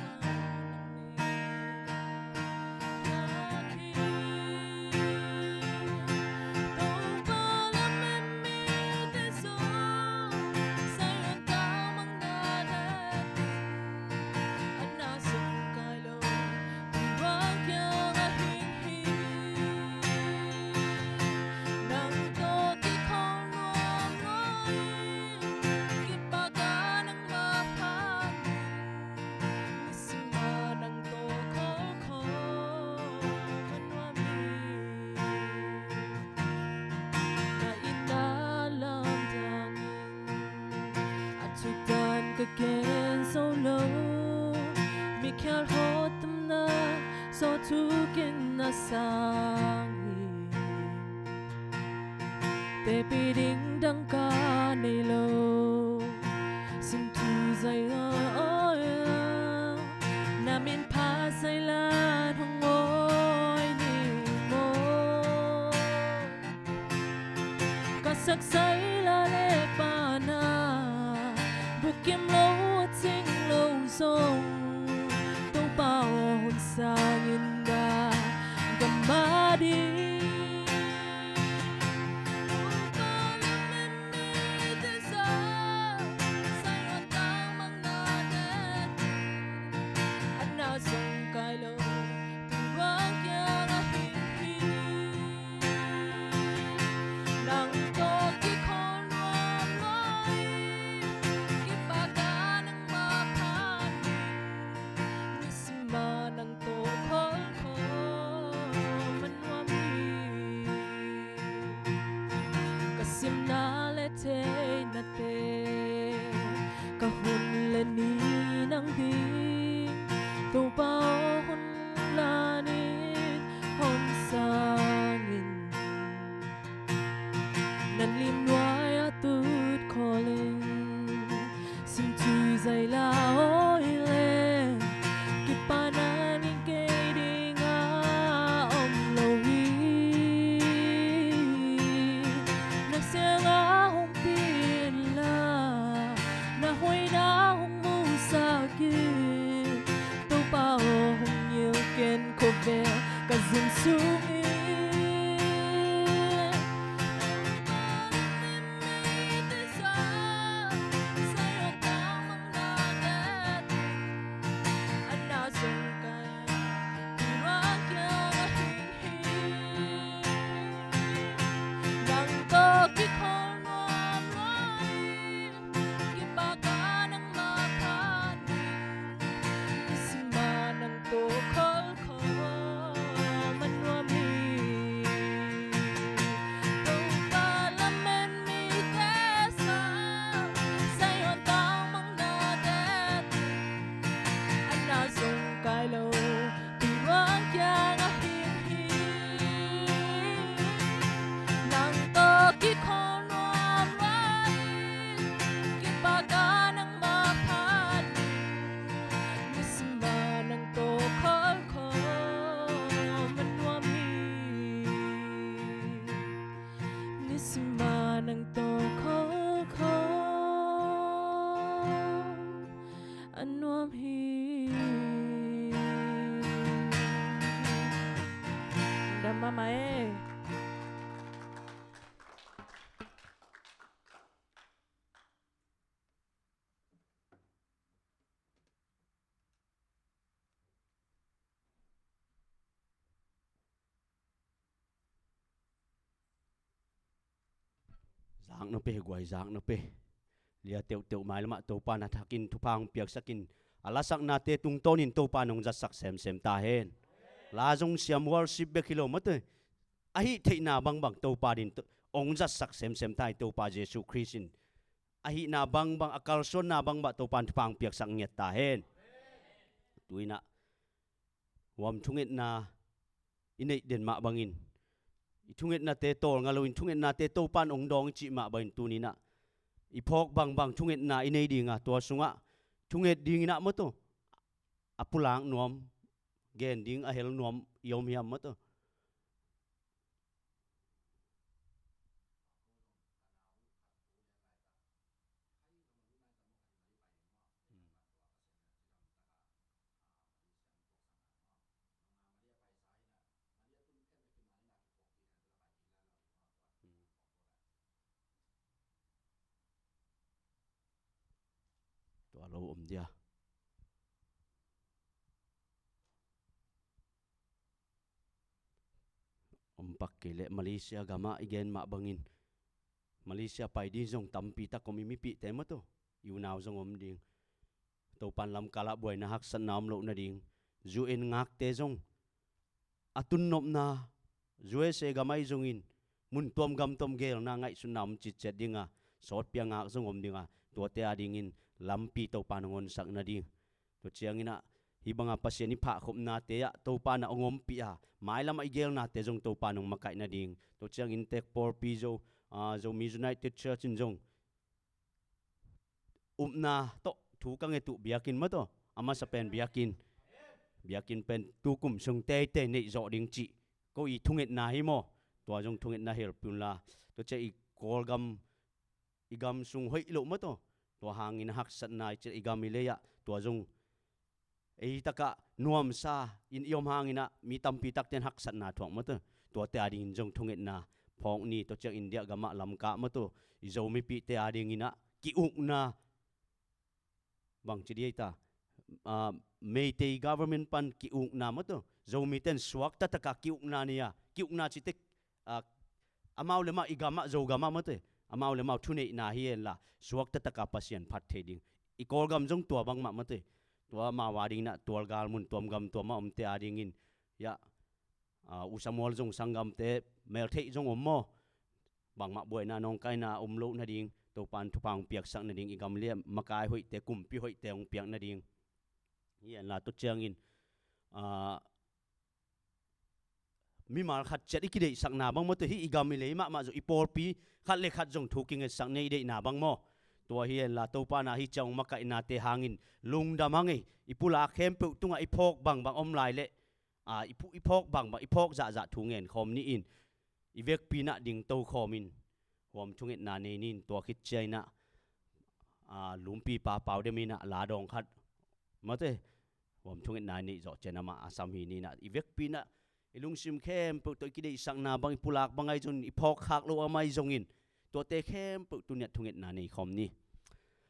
Sawt thukin a sang hi. Tepih ding dang ka nei lo. Simthu zai la, na min pha zai la, hong awi ni maw. Ka sak zai la le pana, bukim lo a cing lo zong, Topa aw hun sangin da ka ma ding. Topa lamen mite za, Zion tangmang na det, a na zong kai lo, Tua kiang a hing hi. Nang tawh kikhawl nuam lai, kipaka nangmah phan ding. Nisim a nang tawh khawl khawm a nuam hi. Ka simna le theinate, ka hun le ni nang ding. Topa aw hun la ning, hong sangin. Nan lim nuai a tut khawlin, simthu zai la awi le, kipana ning kei ding a om lo hi. Na siang a hong pi in la, na hoihna hong musak in. Topa aw hong ngil ken, khawvel ka zin sungin. Topa lamen mite za, Zion tangmang na det, a na zong kai, Tua kiang a hing hi. Nang tawh kikhawl nuam lai, kipaka nangmah phan ding. Nisim a nang tawh khawl khawm a nuam hi. Topa lamen mite za, Zion tangmang na det, a na zong kai lo, Tua kiang a hing hi. Nang tawh kikhawl nuam lai, kipaka nangmah phan ding. Nisim a nang tawh khawl khawm a nuam hi. Nisim a nang tawh khawl khawm a nuam hi. Dam mahmah e. Zak na pe, guai zak na pe. Lia teuhteuh mai lamah Topa na thakin thupha hong piaksakin, a lasaknate tungtawnin Topa nong zatsak semsem ta hen. La zong siam, worship bek hi lo mate. Ahi theihna bangbang Topa din to-, hong zatsak semsem ta hi. Topa Jesu Khrist in ahihna bangbang, a kalsuanna bangbang Topa in thupha hong piaksak ngiat ta hen. Tu-in ah huam thungetna i neih den mah bangin, i thungetnate tawlnga loin thungetnate Topa in hong dawng i cih mah bangin, tuni-in ah i phawk bangbang thungetna i nei ding a, tua sungah thunget dingin ah maw tawh, a pulak nuam, gen ding a hel nuam i om hiam maw tawh? Tua lo om dia. Om pak kei leh Malaysia gamah i gen mah bangin, Malaysia pai ding zong tampi tak om, i mipihte maw tawh, i unau zong om ding. Topan lamkalah buaina haksatna om loh nading, U N ngakte zong a tunnopna U S A gam ahi zongin, mun tuam gam tuam geelna ngaihsutna om citciat dinga, sawtpi a ngak zong om dinga, tuate adingin lampi Topan hong honsak nading. Tua ciangin ah Hih banga Pasian i phahkhopnate ah Topa na hong ompih a, mailamah i gelnate zong Topa nong makaih nading. Tua ciangin tek pawlpi Zo, ah, Zomi United Church in zong upna tawh thu ka nget uh biakinn maw tawh, a masa pen biakinn, biakinn pen tukum sung teitei neih zawh ding cih ko i thungetna hi maw? Tua zong thungetna helpi unla. Tua ciah i Kawlgam, i gam sung hoih loh maw tawh, tua hangin a haksatna i ciah i gam i lei ah tua zong ei takah nuamsa in i om hangin ah mi tampi takte in haksatna thuak maw tawh, tuate adingin zong thungetna phawk ni. Tua ciang India gamah Lamka maw tawh, i Zomipihte adingin ah ki-ukna, bangci dih ei ta, ah, Meitei government pan ki-ukna maw tawh, Zomite in suakta takah ki-ukna nei a, ki-ukna cite, ah, amau le amau i gamah, Zogamah maw tawh, amau le amau thuneihna hi henla suakta takah Pasian phat thei ding. I Kawlgam zong tua bangmah maw tawh, tua amau adingin ah tualgal mun tuamgam tuamah omte adingin, ya, ah, U Samuel zong sanggamte meltheih zong om maw? Bangmah buaina nawngkaina om loh nading, Topa in thupha hong piaksak nading, i gam liam makai hoihte, kumpi hoihte hong piak nading. Hi henla tua ciangin, ah, mimal khat ciat i kideihsakna bang maw tawh, hih i gam i lei mahmah zong i pawlpi khat le khat zong thu kingetsak ni i deihna bang maw? Tua hi henla Topa na hih ciang hong makaihnate hangin lungdam hang ei. I pulak khempeuh tungah i phawk bangbang om lai leh, ah, i phu-, i phawk bangbang, i phawk zahzah thu ngen khawm ni in, i vekpi in ah dingto khawm in, huam thungetna nei ni in. Tua khit ciang in ah, ah, Lumpipa Pau Dem in ah la dawng khat maw tawh, huam thungetna neih zawh ciang amah a sam hi ni in ah, i vekpi in ah i lungsim khempeuh tawh i kideihsakna bang, i pulak bang ahi zongin, i phawkkhak loh amah ahi zongin, tuate khempeuh tuni-ah thungetna nei khawm ni.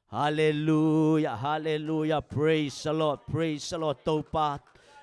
Halleluiah, halleluiah, praise the Lord, praise the Lord. Topa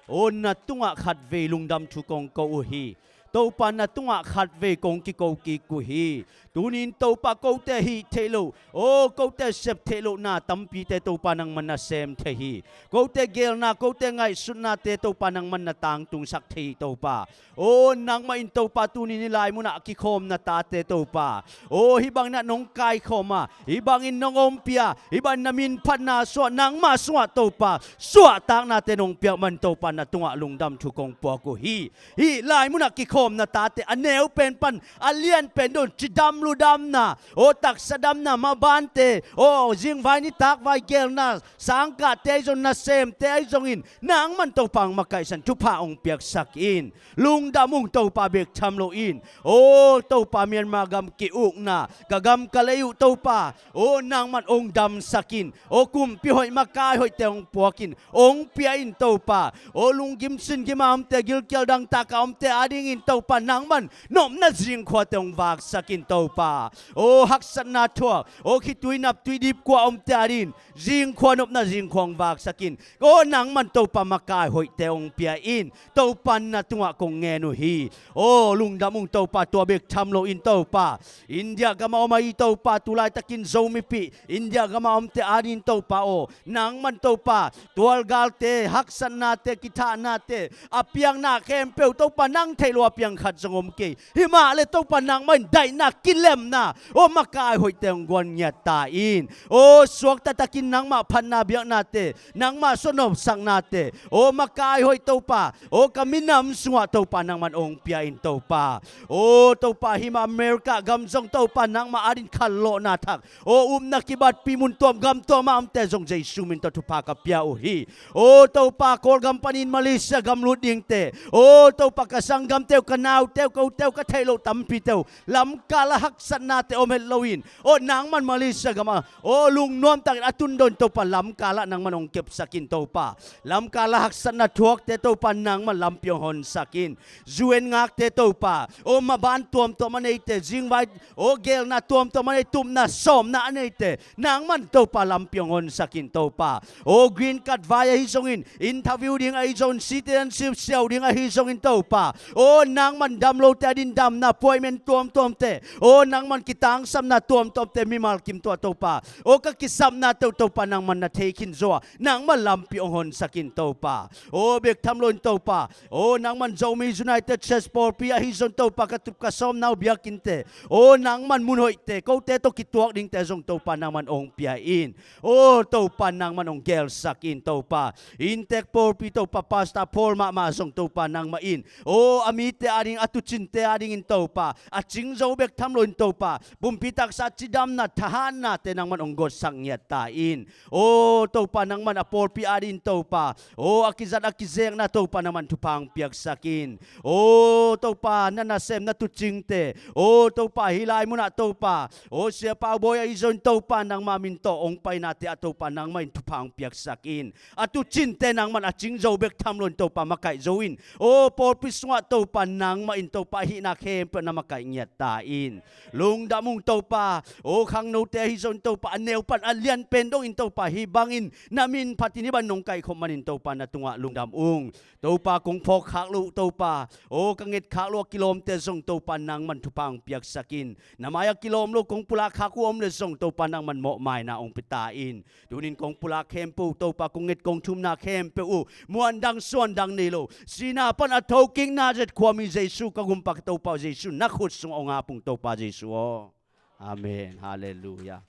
aw, na tungah khatvei lungdam thu kong ko uh hi. Topa na tungah khatvei kong kiko kik uh hi. Tuni-in Topa kote hih theih loh, aw, kote sep theih loh na tampite Topa nangman na sem thei hi. Kote gelna, kote ngaihsutnate Topa nangman na tangtungsak thei hi Topa. Aw, nangmah in Topa tuni-in hih lai munah a kikhawm na tate Topa, aw, hih bangin ah nong kaikhawm a, hih bangin nong ompih a, hih bangin na min phatna suah, nangmah sungah Topa suahtaknate nong piak man Topa na tungah lungdam thu kong puak uh hi. Hih lai munah kikhawm na tate a neu pen pan a lian pen dong cidam ludamna, aw, taksa damna, mabante, aw, zingvai nitakvai gelna, sangkahte ahi zong, nasemte ahi zongin nangman Topa hong makaihsan thupha hong piaksak in. Lungdam ung Topa, bek tham lo in. Aw Topa, Myanmar gam ki-ukna, ka gam ka lei uh Topa, aw nangman hong damsak in. Aw kumpi hoih makai hoihte hong puak in, hong pia in Topa. Aw lunggim singgim a omte, gilkial dangtak a omte adingin Topa nangman nopna zingkhuate hong vaksak in Topa. Aw haksatna thuak, aw khitui naptui dipkua a omte adingin zingkhua, nopna zingkhua hong vaksak in. Aw nangman Topa makai hoihte hong pia in. Topa na tungah kong ngen uh hi. Aw lungdam ung Topa, tua bek tham lo in Topa, India gamah om ahi Topa, tu laitakin Zomipih India gamah omte adingin Topa aw, nangman Topa tualgalte, haksatnate, kithahnate, a piangna khempeuh Topa nang theih loh a piang khat zong om kei. Himah le Topa nangmah in daihna, kilemna, aw makai hoihte hong guan ngiat ta in. Aw suakta takin nangmah phatna biaknate, nangmah suah nopsaknate, aw makai hoih Topa, aw ka minam sungah Topa nangman hong pia in Topa. Aw Topa, himah America gam zong Topa nangmah adingin khallawhna thak, aw upna kibatpih mun tuam gam tuam a omte zong Jesu min tawh thupha ka pia uh hi. Aw Topa, Kawlgam panin Malaysia gam lut dingte, aw Topa, ka sanggamte uh, ka naute uh, kote uh, ka theih loh tampite uh lamkal ah haksatnate om het lo in, aw nangman Malaysia gamah aw lungnuam takin a tun dong Topa, lamkal ah nangman hong kepsak in Topa. Lamkal ah haksatna thuakte Topa nangman lampi hong honsak in. U N ngakte Topa, aw maban tuamtuam a neite, zingvai, aw gelna tuamtuam a nei, tupna sawmna a neite nangman Topa lampi hong honsak in Topa. Aw green card vai ahi zongin, interview ding ahi zongin, citizenship siau ding ahi zongin Topa, aw Nangman dam lote adingin damna, puaimen tuamtuamte, aw nangman kitangsapna tuamtuamte mimal kim tawh Topa, aw ka kisapnate uh Topa nangman na thei khin zo a, nangman lampi hong honsak in Topa. Aw bek tham loin Topa, aw nangman Zomi United Church pawlpi ahi zong Topa ka tup ka sawmna uh biakinnte, aw nangman mun hoihte kote tawh kituak dingte zong Topa nangman hong pia in. Aw Topa nangman hong gelsak in Topa. Inntek pawlpi Topa Pastor Paul mahmah zong Topa nangmah in, aw a mite ading a tuucinte adingin Topa, a cing zo bek tham loin Topa, pumpi taksa cidamna thahatnate nangman hong gotsak ngiat ta in. Aw Topa nangman a pawlpi adingin Topa, aw a kizat a kizekna Topa nangman thupha hong piaksak in. Aw Topa na nasem na tuucinte, aw Topa hih lai munah Topa, aw Sia Pau Bawi ahi zongin Topa nangma min tawh hong painate ah Topa nangmah in thupha hong piaksak in. A tuucinte nangman a cing zo bek tham loin Topa makaih zo in. Aw pawlpi sungah Topa nangmah in Topa a hihna khempeuh na makaih ngiat ta in. Lungdam ung Topa, aw khangnote ahi zongin Topa a neu pan a lian pen dongin Topa hih bangin na min phatin hih bang nong kaikhop manin Topa na tungah lungdam ung. Topa kong phawk khak loh uh Topa, aw ka nget khak loh a kilawmte zong Topa nangman thupha hong piaksak in. Na mai-ah kilawm lo kong pulak khak uh om le zong Topa nangman mawhmaina hong pia ta in. Tunin kong pulak khempeuh uh Topa, kong nget kong thumna khempeuh uh muandang suandang nei lo, sihna pan a thokikna zet khuami Jesu ka gumpa ka Topa uh Jesu na khut sungah hong ap ung Topa Jesu aw. Amen. Halleluia.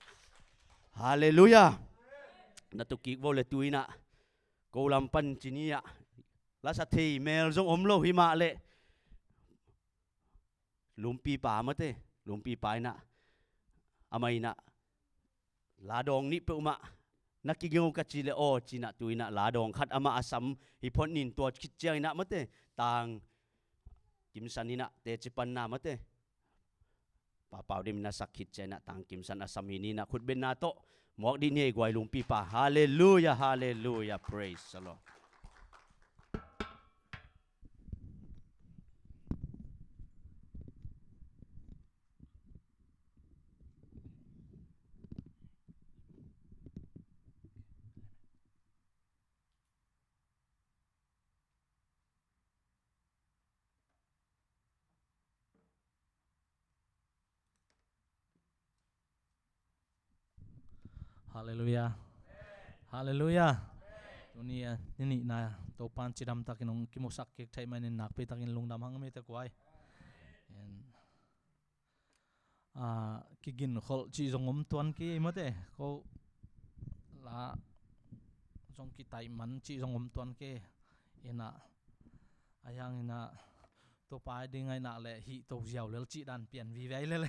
Halleluia. Na tu kik vo le tu-in ah ko lam pan ci ni ah, lasa thei mel zong om lo hi mah leh, Lumpipa mate, Lumpipa in ah, amah in ah, la dawng nih peuhmah na kiging uh ka cih leh aw ci-in ah, tu-in ah la dawng khat amah a sam hi phot nin, tua khit ciangin ah mate, tang Kimsan in ah teci panna mate, Pa Pau Dim in a sak khit ciangin ah tang Kimsan a sam hi ni-in ah, khutbetna tawh muak dih ni ei guai Lumpipa. Halleluia, halleluia, praise the Lord. Halleluia. Halleluia. Tuni a ni nihna Topa'n cidamtakin hong kimusak kik theih manin nakpitakin lungdam hang mite guai. Aa, kiginkholh cih zong om tuan kei mate, ko la zong kitaih man cih zong om tuan kei. In ah, a hiang in ah, Topa ding a in ah leh hih to ziau lel cih dan pian vive lel.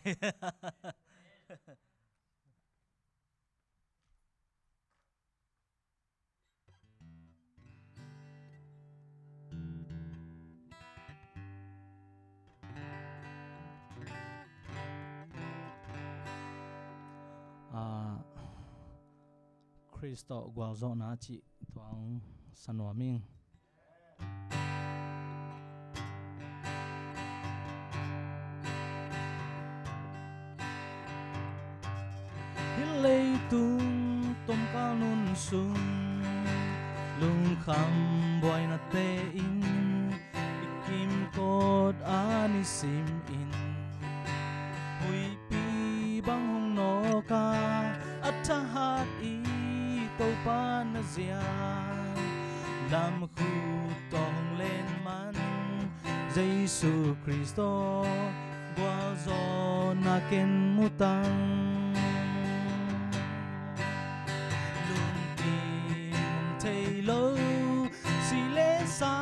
Aa, Khrist tawh gualzawhna cih tuang sa nuam ing. Hih leitung tomkal nun sung lungkham buainate in i kimkot a nisimin huihpi bang hong nawk a, a thahat i Topa na zian lam khut tawh hong len man Jesu Khrist tawh gualzawhna ken mu tang. Lungkim thei lo si le sa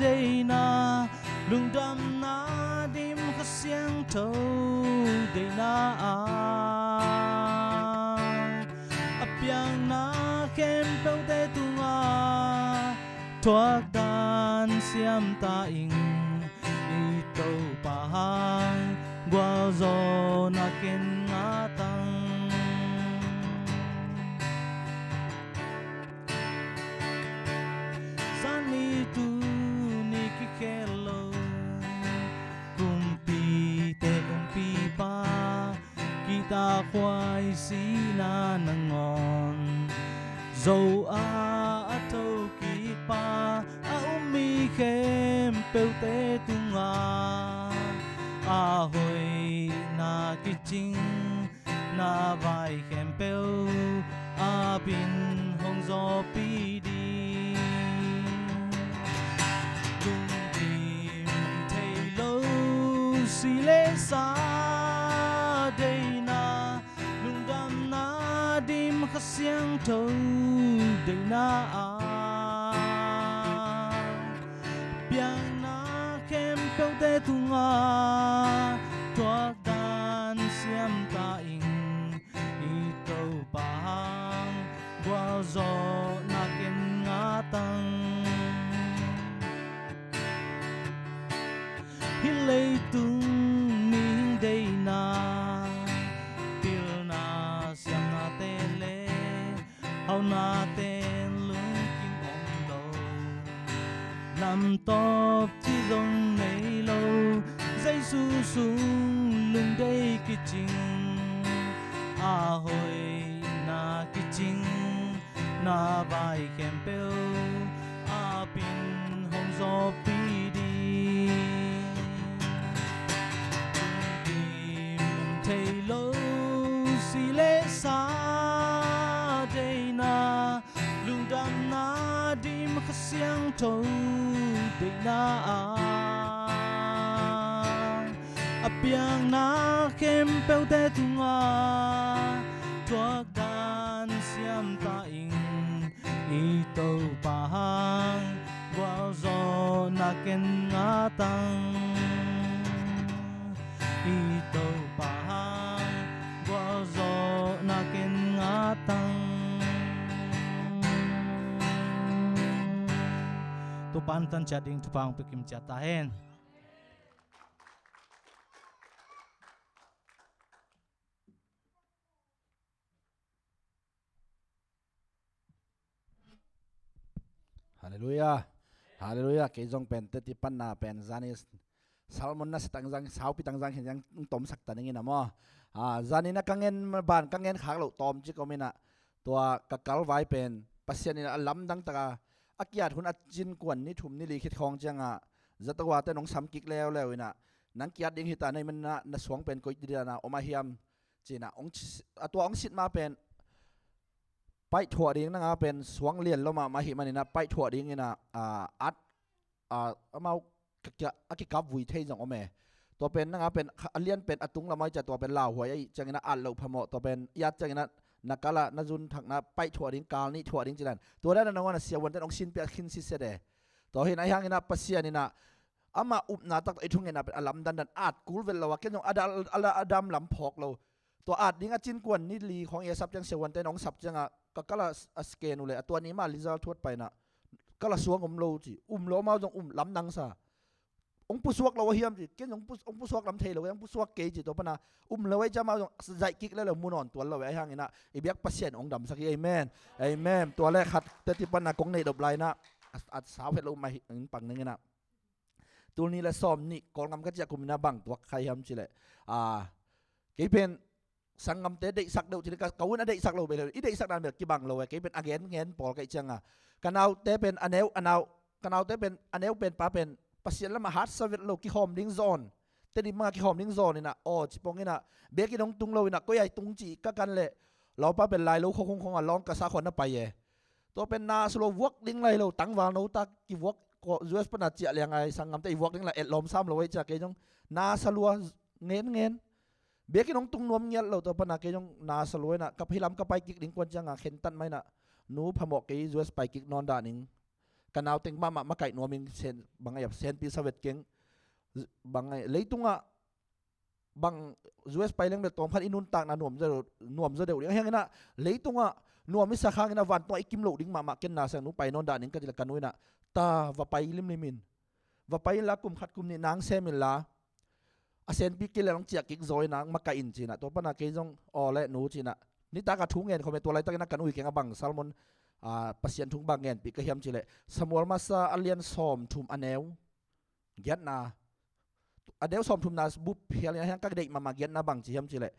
deihna, lungdamna dim Kha Siangtho deihna ah a piangna khempeuhte tungah thuak dan siam ta ing. I Topa hang gualzawhna ken ngah tang. Zani tuni kikhel lo, kumpite kumpipa kitakhua i sihna nangawn zo a, a thokikpa a um mi khe khempeuhte tungah a hoihna kicing, na vai khempeuh a pin hong zawhpih ding. Lungkim thei lo si le sa deihna, lungdamna dim Kha Siangtho deihna ah piangna khempeuhte tungah tuakdan siam ta ing. I Topa hang gualzawhna ken ngah tang. Hih leitung mihing deihna, pilna siamnate le hauhnate lungkim om lo, lamtawp ci zong nei lo, Jesu sung lungdei kicing, a hoihna kicing, na vai khempeuh a pin hong zawhpih ding. Lungkim thei lo si le sa deihna, lungdamna dim Kha Siangtho deihna ah a piangna khempeuhte tungah tuakdan siam ta ing. I Topa hang gualzawhna ken ngah tang. I Topa hang gualzawhna ken ngah tang. Topa hong tan ciat ding thupha hong pia kim ciat ta hen. Halleluiah. Halleluiah. Kei zong pen teti panna pen zani salmon na satang zang, saupi tang zang hin zang tomsak ta ningin a maw. Ah, zani na ka ngen ban ka ngen khak loh tawm ci komin ah, tua ka kalvai pen Pasian in a lamdang taka a kiat hun a cin kuan ni thum ni li khit khawng ciangah zato a ten hong sam kik leuleu in ah, nang kiat ding hita na i man ah na suang pen koih didana om a hiam? Cin ah hong ci-, a tua hong sit ma pen paihthuah ding nanga pen suang lian lo mahmah ahih manin ah paihthuah dingin ah, ah, at, ah, amau ka kia-, a kikap vui thei zong om e. Tua pen nanga pen kha-, a lian pen a tung lamah i cia tua pen lauhuai ahih ciangin ah at loh phamawh, tua pen i at ciangin ah na kal ah na zun thakna paihthuah ding, kal nih thuah ding ci dan. Tua dan a nang a na siavuanten hong sin piak khin sitset e. Tua hi in ah ahi hangin ah Pasian in ah amah upna taktak i thungetna pen a lamdan dan at kul vet lo a, ken zong a da-, a da-, a dam lam phawk lo. Tua at ding a cin kuan ni li khawng i a sap ciang siavuanten hong sap ciangah ka kal ah a scan uh leh a tua ni mah result thuat pai in ah kal ah suang om lo ci, um lo amau zong um lam nangsa. Hong pusuak lo a hiam ci, ken hong pus-, hong pusuak lam thei lo, hong pusuak kei ci, tua pana um lo ei ci amau zong zaih kik leuleu mu nawn tuan lo e, ahi hangin ah i biak Pasian hong damsak hi, amen. Amen. Tua le khat teti pana kong neih dop lai in ah a, a sau het lo mah hi, in pang ningin ah. Tul nih le sawm nih Kawlgam ka ciah kumin ah bang tuak khai hiam ci leh, ah, kei pen sanggamte deihsak deuh ci leh ka, ka un a deihsak lo bel, i deihsak dan bel kibang lo e, kei pen a gen ngen pawl ka hih ciangah ka naute pen a neu, a nau, ka naute pen a neu pen pa pen Pasian lamah hatsa vet lo, kihawm ding zawn, Tedim bangah kihawm ding zawn in ah aw ci pong in ah, biakinn hong tung lo in ah koi ai tung ci ka kan leh, laupa pen lai lo khawkhung khawngah lawng ka sa khuan na pai e. Tua pen na sa lua, vuak ding lai lo, tangval no tak kivuak, U S pana ciah liang ai sanggamte i vuak ding lai etlawm sam lo ei ci a kei zong na sa lua ngen ngen. Biakinn hong tung nuam ngiat lo, tua pana kei zong na sa lua in ah ka hih lam ka pai kik ding kuan ciangah khentat mah in ah nu phamawh kei U S pai kik nawn dah ning. Ka nauteng mahmah makaih nuam ing, sen, bang a, senpi sa vet keng. Bang a, leitungah bang U S pai leng bel tawm khat i nuntakna nuam zaw, nuam zaw deuh ding. Ahi hangin ah leitungah nuam i sak hangin ah vantungah i kim loh ding mahmah, ken na sang nu pai nawn dah ning ka ci leh ka nu in ah ta va pai limlim in. Va pai inla kum khat kum nih nang sem inla a senpi kei leh hong ciah kik zaw in ah makaih in ci in ah, tua pana kei zong aw le nu ci in ah nitak a thu ngen khawm e. Tua laitakin ah ka nu i keng ah bang sermon, ah, Pasian thu bang ngenpih ka hiam ci leh Samuel masa a lian sawm thum a neu giatna, a neu sawm thumna bup hial in ah, ahi hang ka deih mahmah giatna bang ci hiam ci leh,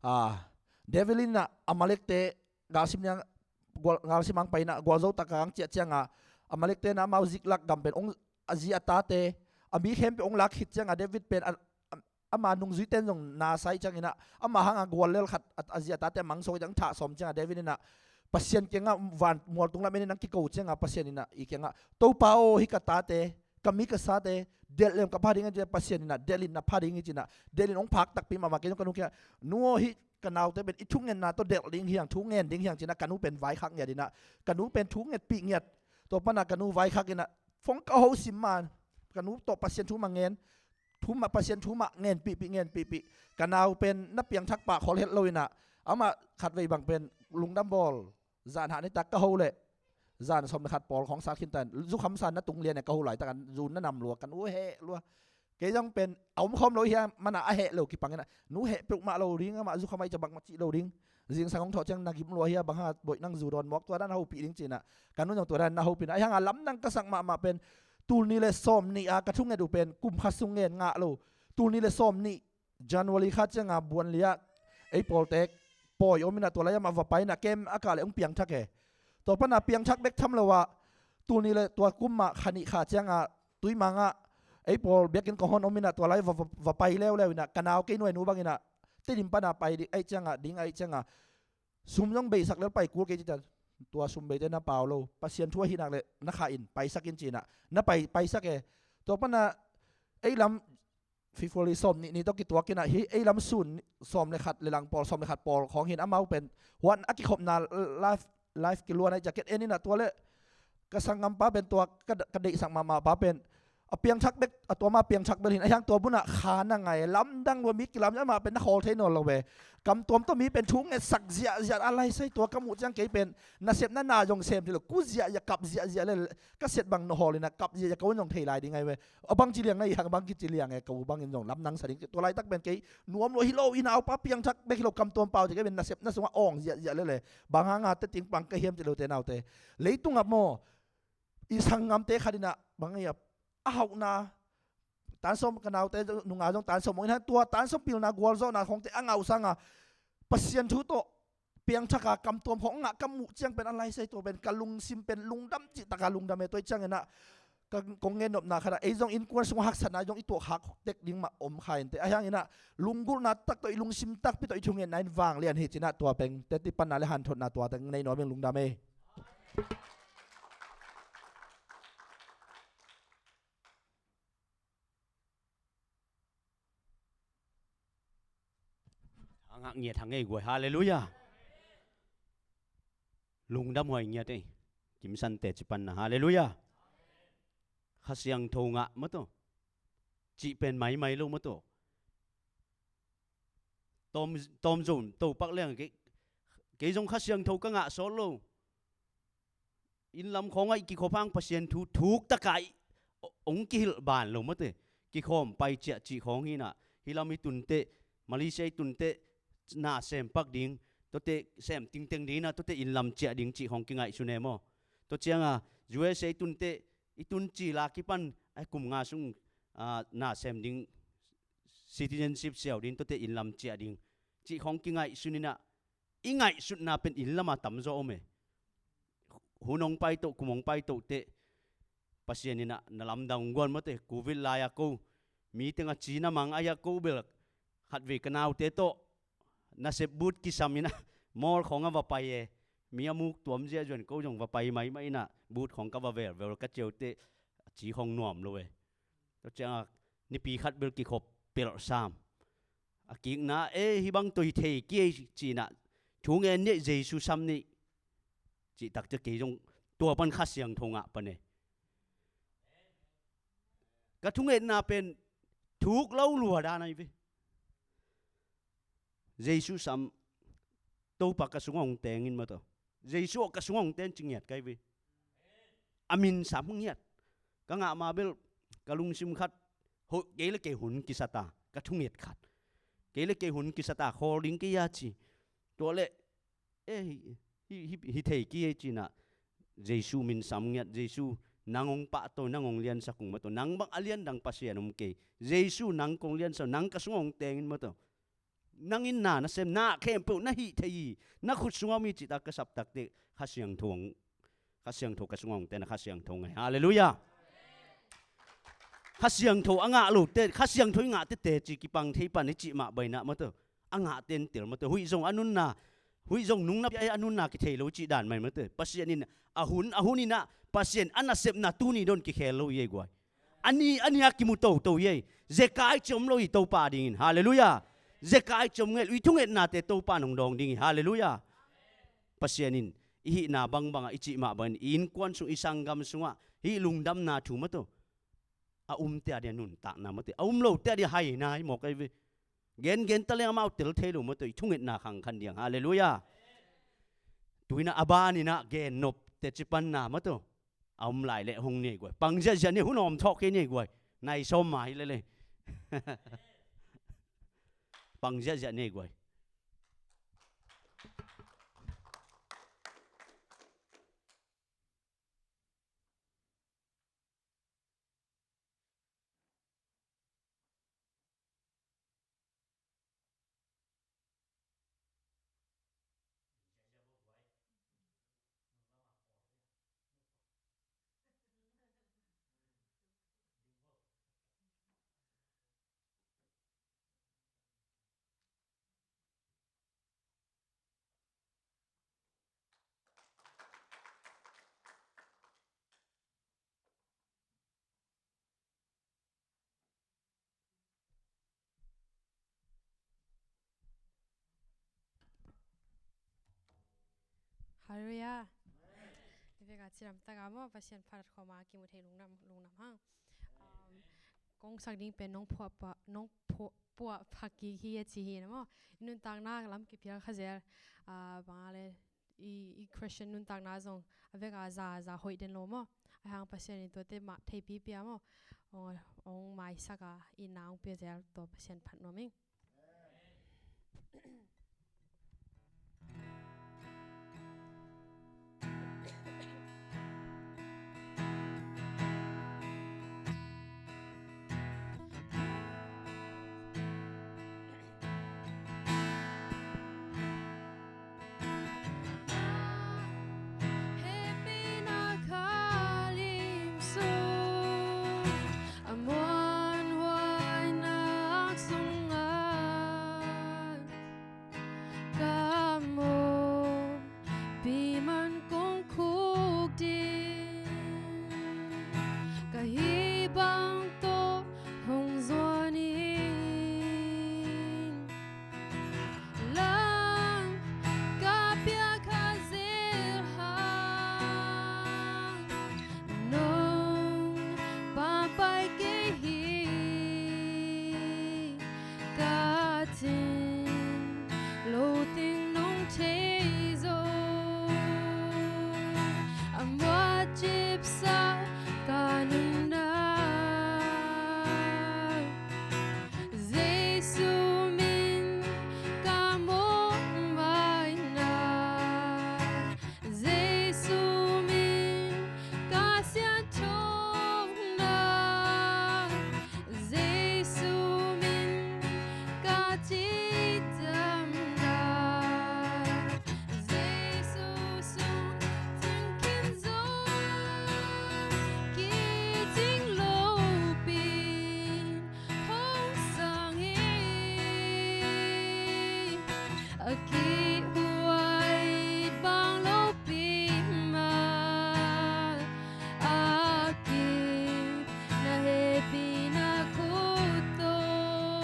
ah, David in ah Amalekte galsim niang, gual, galsim hang pai in ah gualzo tak hang ciah ciangah Amalekte in ah amau Ziklag gam pen hong, a zi a tate, a mi khempeuh hong lak khit ciangah David pen a, a, ama nungzuite in zong na sa ih ciangin ah, ama hangah guallel khat a, a zi a tate a mang suak ih ciang thah sawm ciangah David in ah, Pasian kiangah van mualtung lam en in ah kiko ciangah Pasian in ah, i kiangah, Topa aw, hih ka tate, ka mi ka sate delh leng ka pha ding hi, ci-a Pasian in ah delh in na pha ding hi ci-in ah, delh in hong phak takpi mahmah. Kei zong ka nu kiangah, Nu aw, hih ka naute pen i thungetna tawh delh ding hi hang, thu ngen ding hi hang, ci-in ah ka nu pen vaikhak ngiat in ah, ka nu pen thu ngetpih ngiat. Tua pan ah ka nu vaikhak in ah, phone ka ho sim ma, ka nu tawh Pasian thu mah ngen, thu mah, Pasian thu mah ngenpihpih, ngenpihpih. Ka nau pen na piangthak pah khol het lo in ah, amah khatvei bang pen lungdam bawl, zan hah nitak ka ho leh zan sawm le khat pawl khawng sat khin ta in, zukham san na tung lian e, ka ho laitak an zun na nam lua, ka nu heh lua. Kei zong pen a omkhawm lo hi a, mana a heh lo kipang in ah, Nu, heh peuhmah lo ding, amah zukham a i cabak mah cih lo ding. Zingsang hong thawh ciang na gim lua hi a, bang hang a boih nang zu dawn mawk, tua dan a hopih ding, ci-in ah ka nu zong tua dan na hopih in ah. Ahi hangah lamdang ka sak mahmah pen tul nih le sawm nih a ka thunget uh pen kum khat sung ngen ngah lo. Tul nih le sawm nih January kha ciangah Buanli ah ei pawltek pawi om in ah, tua lai amah va pai in ah, kem a kah leh hong piangthak e. Tua pan ah piangthak bek tham lo ah, tul nih le tua kum ah kha nih kha ciangah Tuimang ah ei pawl biakinn kong hon om in ah, tua lai va, va, va pai leuleu in ah, ka nau kei nuai nu bang in ah Tedim pan ah pai ding ahih ciangah, ding ahih ciangah, sum zong beisak lel pai kul kei, ci-in ah, tua sum beite na pau lo, Pasian thu ahih nak leh na khah in, paisak in, ci-in ah na pai, paisak e. Tua pan ah ei lam February sawm nih ni tawh kituak in ah, hih ei lam sun sawm le khat le lang pawl, sawm le khat pawl khawng hi in, amau pen huan a kikhopna live, live kiluan ahih ciang ka en in ah, tua leh ka sanggampa pen tua ka, ka deihsak mahmah pa pen a piangthak bek, a tua mah piangthak bel hi in, ahi hang tua mun ah kha na ngai, lamdang lua, mi kilam, amah pen na khawl thei nawn lo ve. Kamtuam tawh mi pen thu ngetsak ziahziah, a laisai tua ka muh ciang kei pen nasepna na zong sem thei lo, ku ziahziah, kap ziahziah leh, ka set bang na hawl in ah kap ziahziah, ka un zong thei lai ding ahi ve. A bangci liang na hih hang, bangci liang e, ka u bangin zong lamdang sa ding. Tua laitak pen kei nuam lua hi lo, i naupa piangthak bek hi lo, kamtuam pau ci, kei pen nasepna sungah awng ziahziah leh leh, bang hang a teh ting pang ka hiam, ci lote naute. Leitung ah maw, i sanggamte khat in ah bang a, a hauhna, tan sawm, ka naute nunga zong tan sawm hong in hang, tua tan sawm pilna gualzawhna khawngte a ngah uh sangah Pasian thu tawh piangthak a kamtuam khawng ngah ka muh ciang pen a laisai tua pen ka lungsim pen lungdam cih tak a lungdam e. Tua ahih ciangin ah ka, kong gen nopna khat ah, ei zong innkuan sungah haksatna zong i tuahkhak tek ding mah om kha inteh. Ahi hangin ah lunggulhna tak tawh, i lungsim takpi tawh i thungetna in vanglian hi, ci-in ah tua pen teci panna le hanthotna tua teng nei nuam ing, lungdam e. A ngah ngiat hang ei guai. Halleluiah. Lungdam huai ngiat ei. Kimsan teci panna. Halleluiah. Kha Siangtho ngah maw tawh, cih pen maimai lo maw tawh. Tawm, tawm zong topak leng kei, kei zong Kha Siangtho ka ngah sawt lo. Inn lam khawngah i kikhop hang Pasian thu thuk takah i, hong kihilh ban lo maw tawh. Kikhawm pai ciah cih khawng hi in ah, hih lam i tun teh, Malaysia i tun teh, na sem pak ding, tua teh sem tingteng ding in ah, tua teh inn lam ciah ding cih khawng kingaihsun e maw. Tua ciangah U S A i tun teh, i tun cil a kipan, ai, kum nga sung, ah, na sem ding, citizenship siau ding, tua teh inn lam ciah ding cih khawng kingaihsun in ah, i ngaihsutna pen inn lamah tamzaw om e. Hun hong paito, kum hong paito teh, Pasian in ah na lamdang guan maw tawh. Covid lai-a ko, mi teng a ci na mang, ahi a ko bel, khatvei ka naute tawh nasep but kisam in ah, mall khawng ah va pai e. Mi a muk tuam ziahziah in ko zong va pai maimai in ah, but khawng ka va velvel ka ciau teh, a ci khawng nuam lo e. Tua ciangah nipi khat bel kikhop pelh sam. A kikna, e, hih bang tawh hi thei kei ei, ci-in ah, thu ngen ni ei, Jesu sam ni ei, cih tak teh kei zong tua pan Kha Siangtho ngah pan e. Ka thungetna pen thuk lo lua dan ahi ve. Jesu sam, Topa ka sungah hong teng in maw tawh. Jesu aw ka sungah hong teng ci ngiat ka hi ve. A min sam ngiat. Ka ngah ma bel ka lungsim khat, ho, kei le kei hun kisa ta, ka thunget khat. Kei le kei hun kisa ta, khawl ding kei a ci. Tua leh, e, hi, hi, hi, hi thei kei ei ci-in ah, Jesu min sam ngiat, Jesu nang hong pahtawi, nang hong liansak ung maw tawh, nang bang a lian dang Pasian om kei. Jesu nang kong liansak, nang ka sungah hong teng in maw tawh. Nang in na na sem, na khempeuh na hih thei hi, na khut sungah om hi cih tak ka sap tak teh, Kha Siangtho hong, Kha Siangtho ka sungah hong teng in ah, Kha Siangtho ngai. Halleluiah. Kha Siangtho a ngah lote, Kha Siangtho i ngah tete ci kipang thei pan i cih mah bangin ah maw tawh, a ngahte in tel maw tawh, huih zong a nunna, huih zong nungna pia a nunna kithei lo i cih dan mah in maw tawh, Pasian in a hun a hun in ah Pasian a nasepna tuni dawn kikhel lo hi ei guai. A ni a ni a kimu toto hi ei. Zekai ci om lo hi Topa dingin. Halleluiah. Zekai ci om ngel uh, i thungetnate Topa in hong dawng ding hi. Halleluiah. Pasian in i hihna bangbang ah i cih mah bangin i innkuan sung, i sanggam sungah hih lungdamna thu maw tawh a umte a dia nuntakna maw tawh, a um lote a dia haina hi mawk ahi ve. Gengen ta leng amau tel thei lo maw tawh, i thungetna khangkhan diang. Halleluiah. Tu in ah a ban in ah gen nop teci panna maw tawh a om lai leh hong nei guai. Pang ziahziah nei, hun a om thawk kei nei guai. Nai sawm mah hi lele. Pang ziahziah nei guai. Halleluiah. Hi vek a cidam tak a maw, Pasian phat khawm a kimu thei lungdam, lungdam hang. Um, kong sak ding pen nong phuah pah, nong phuah, puah phak kik hi a ci hi na maw. I nuntakna lam kiphial kha zel. Ah, bang a le i, i Christian nuntakna zong a vek a za, za hoih den lo maw. A hang Pasian in tuate mah theipi pia maw. Ong, ong maisak a i na ong pia zel tua Pasian phat nuam ing. Hehpihna khalim sung a muanhuainak sungah ka mawhpi man kong khuk ding, ka hih bang tawh hong zuan in. Lam ka piak kha zel hang, nong pampai kei hi. Ka cin lo teng nong thei zo, a muat cipsa ka nunna. Jesu min ka mawhmaina, Jesu min ka sianthona, Jesu min ka cidamna. Jesu sung teng khin zong kicing lopi hong sang hi. A kihhuai bang lopi mah a kim, na hehpihna khut tawh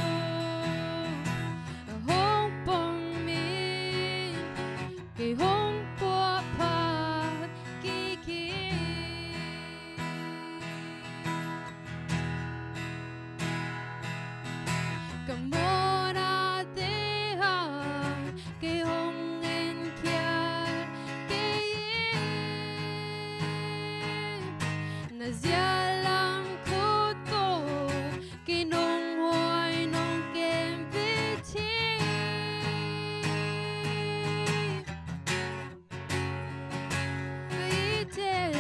hong pom in, kei hong puah phat kik hi. Ka mawhnate hang kei hong enkhial kei in, na zialam khut tawh kei nong huai nong kem ve thei. Kei teng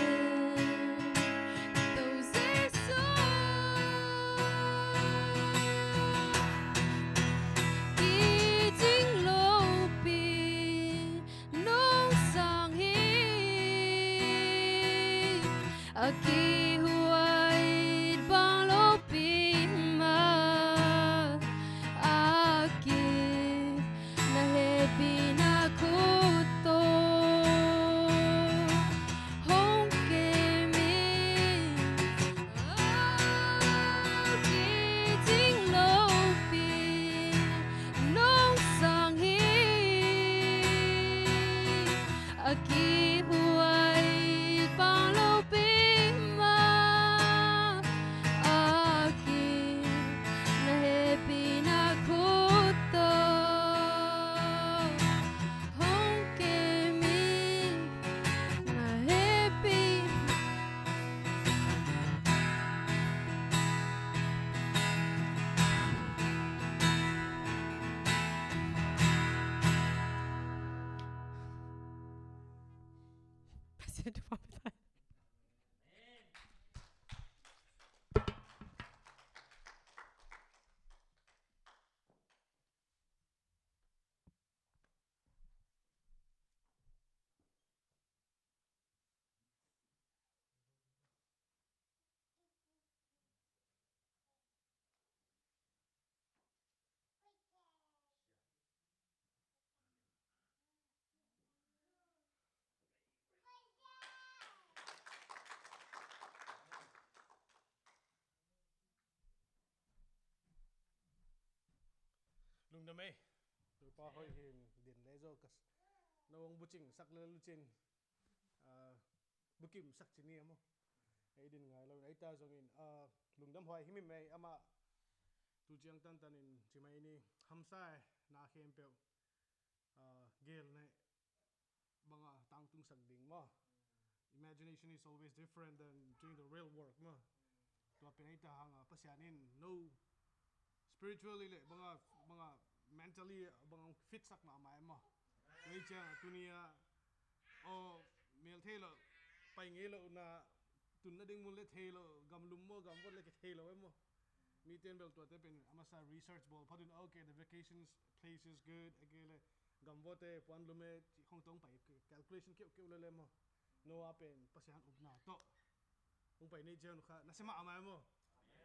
To Jesu, kicing lopi nong sang hi. A kihhuai bang lopi Lungdam ei. Topa hoih hi in, din le zo ka s-, na hong bucing sak le lucin, ah, bukim sak ci ni a maw. Ei din ngai lo, ei ta zongin, ah, lungdam huai himhim ei, amah tu ciang tantan in ci mai ni, hamsa ei, na khempeuh, ah, gel nei banga tangtungsak ding maw. Imagination is always different than doing the real work maw. Tua pen ei ta hanga Pasian in no spiritually le banga, banga mentally banga fit sak mahmah ei maw. Tua ei ciang tuni a, aw, mel thei lo, pai ngei lo na, tunna ding mun le thei lo, gamlum maw, gamvot le kithei lo ei maw. Miten bel tuate pen a masa research bawl phatun, okay, the vacations place is good, okay, le gamvote puan lume ci khong tong pai calculation keuhkeuh lele maw. Noah pen Pasian upna tawh hong pai nei ciang kha nasia mahmah ei maw.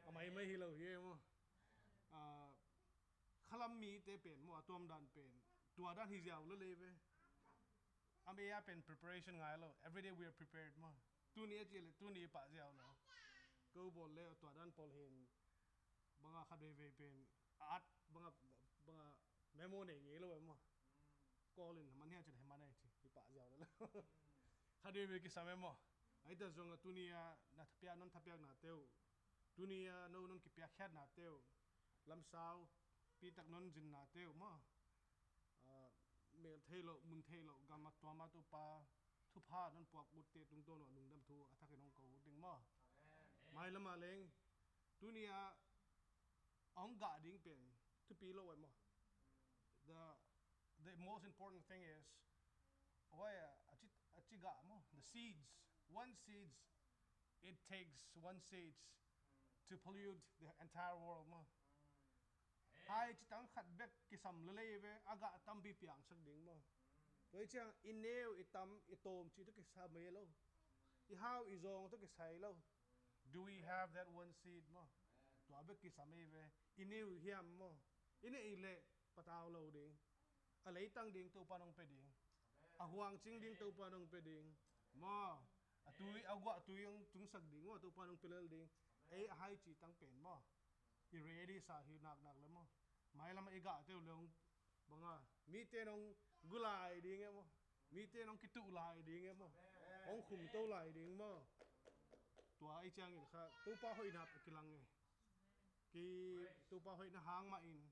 A maimai hi lo hi ei maw. Ah, khalam mite pen maw, a tuam dan pen tua dan hi ziau lele ve. A mei a pen preparation ngai lo. Every day we are prepared maw. Tuni a ci le tuni pah ziau lo. Ko bawl le tua dan pawl hin banga khat veivei pen at banga, banga memo nei ngei lo ei maw. Call in man hia ci le man ei ci hi pah ziau lo. Khat veivei kisam ei maw. Ei ta zong a tuni a na thapiak non thapiak na teu. Tuni a no non kipiak khiat na teu. Lamsau pitak non zin na teu maw. Ah, mel thei lo, mun thei lo, gam a tuam a Topa thupha non puak utte tungtawn uh a lungdam thu a thakin hong ko ut ding maw. Mailam a leng tuni a hong gah ding pen thupi lo ei maw. The, the most important thing is, why, a ci, a ci gah maw, the seeds, one seeds, it takes one seeds to pollute the entire world maw. Hai ci tang khat bek kisam lele ve, a gah tampi piangsak ding maw. Tua ei ciang i neu, i tam, i tawm ci tawh kisam ei lo. I hau i zawng tawh kisai lo. Do we have that one seed maw? Tua bek kisam ei ve. I neu hiam maw? I neih le patau lo ding. A leitang ding Topa nong pe ding. A huangcing ding Topa nong pe ding maw. A tui, a guah tui hong tungsak ding maw, Topa nong pe lel ding. Ei a hai ci tang pen maw. I ready sa hi naknak le maw. Mailam a i gah teu le hong banga mite nong gu lai ding ei maw. Mite nong kituh lai ding ei maw. Hong khumto lai ding maw. Tua ei ciangin kha Topa hoihna kilang ei. Ki Topa hoihna hang mah in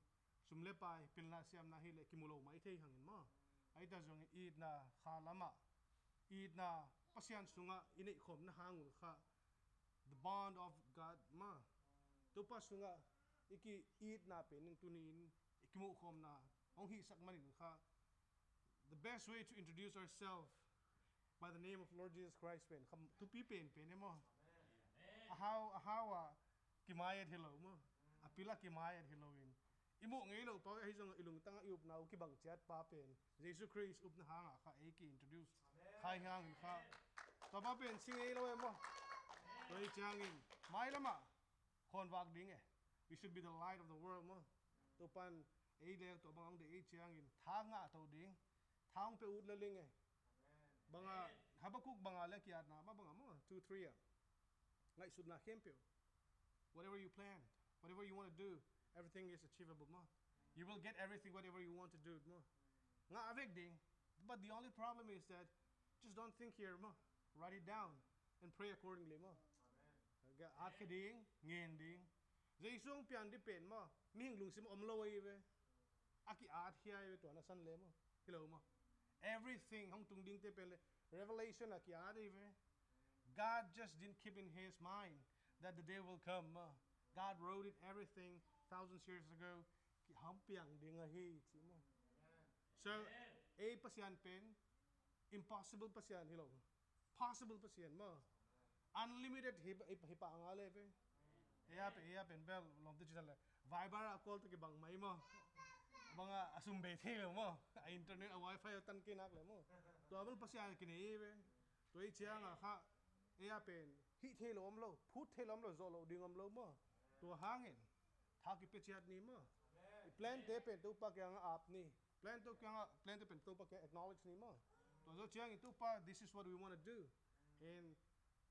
sum le pai pilna siamna hi le kimu lo mai thei hangin maw. Ei ta zongin itna kha lamah, itna Pasian sungah i neihkhawmna hang un kha the bond of God maw. Topa sungah i ki itna pen in tuni in i kimuhkhawmna hong hihsak manin kha the best way to introduce ourselves by the name of Lord Jesus Christ pen kha thupi penpen ei maw. A hau, a hau a kimai et hi lo maw. A pil a kimai et hi lo in i muh ngei lo pa uh ahi zong i lungtang a i upna uh kibang ciat pa pen Jesu Khrist upna hanga kha ei ki introduce khai hangin kha tua pa pen si ngei lo ei maw. Tua ei ciangin mailam a khawnvak ding ei. We should be the light of the world maw. Topan ei le tua bang hong deih ei ciangin tha ngah to ding. Tha hong pe ut le ling ei. Banga Habakkuk banga le kiatna ma banga maw two three a ngaihsutna khempeuh. Whatever you plan, whatever you want to do, everything is achievable maw. You will get everything, whatever you want to do maw. Ngah vek ding. But the only problem is that just don't think here maw. Write it down and pray accordingly maw. At khe ding, ngen ding. Jesu hong pian ding pen maw mihing lungsim om lo ahi ve. A ki-at hi ahi ve tua na san le maw. Hi lo maw. Everything hong tung dingte pen le Revelation a ki-at ahi ve. God just didn't keep in his mind that the day will come maw. God wrote it everything thousands years ago. Ki hong piang ding ahi ci maw. So ei Pasian pen impossible Pasian hi lo. Possible Pasian maw. Unlimited hi, hi, hi pah nga le ve. Ei a pen, ei a pen bel lawmte ci ta le Viber a call tawh kibang mai maw. Banga a sum bei thei lo maw. A internet a wifi a tan kei nak le maw. Tua bel Pasian kinei ve. Tua ei cianga kha ei a pen hih thei lo om lo, phut thei lo om lo, zawh loh ding om lo maw. Tua hangin tha kipia ciat ni maw. I plante pen Topa kiangah ap ni. Plan to kiangah, plante pen Topa kiangah acknowledge ni maw. Tua zawh ciangin Topa, this is what we want to do. And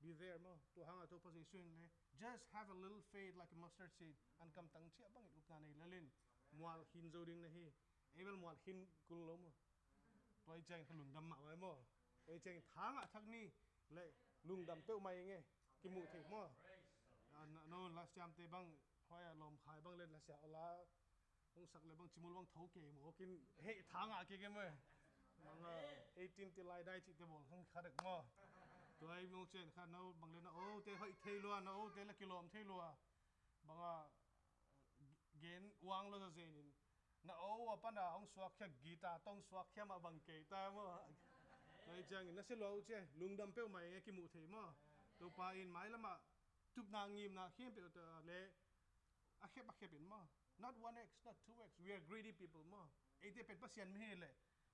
be there maw. Tua hangah Topa Jesu in le just have a little faith like a mustard seed. An kamtang ciah bangin upna nei lel in. Mual khin zo ding na hi. Ei bel mual khin kul lo maw. Tua i ciangin kha lungdam mah vai maw. Tua i ciangin tha ngah thak ni. Le lungdam peuhmah i nge. Kimuh theih maw. Ah, no, no, last time te bang, hoi a lawm khai bang le last year ola. Hong sak le bang cimul bang tho kei maw. Kin hei tha ngah kei kei maw. Bang a eighteen te lai dai cih te bawl khang kha dek maw. Tua i mong cian kha no bang le na o te hoih thei lua, na o te le kilawm thei lua. Bang a gen uang lo zazen in. Na o a pan a hong suak khia guitar tong suak khia mah bang kei ta maw. Tua i ciangin na sia lua uh cia. Lungdam peuhmah i nge kimuh thei maw. Topa in mailam ah tupna ngimna khempeuh ta le a khep a khep in maw. Not one X, not two X. We are greedy people maw. Eite pen Pasian mi hi le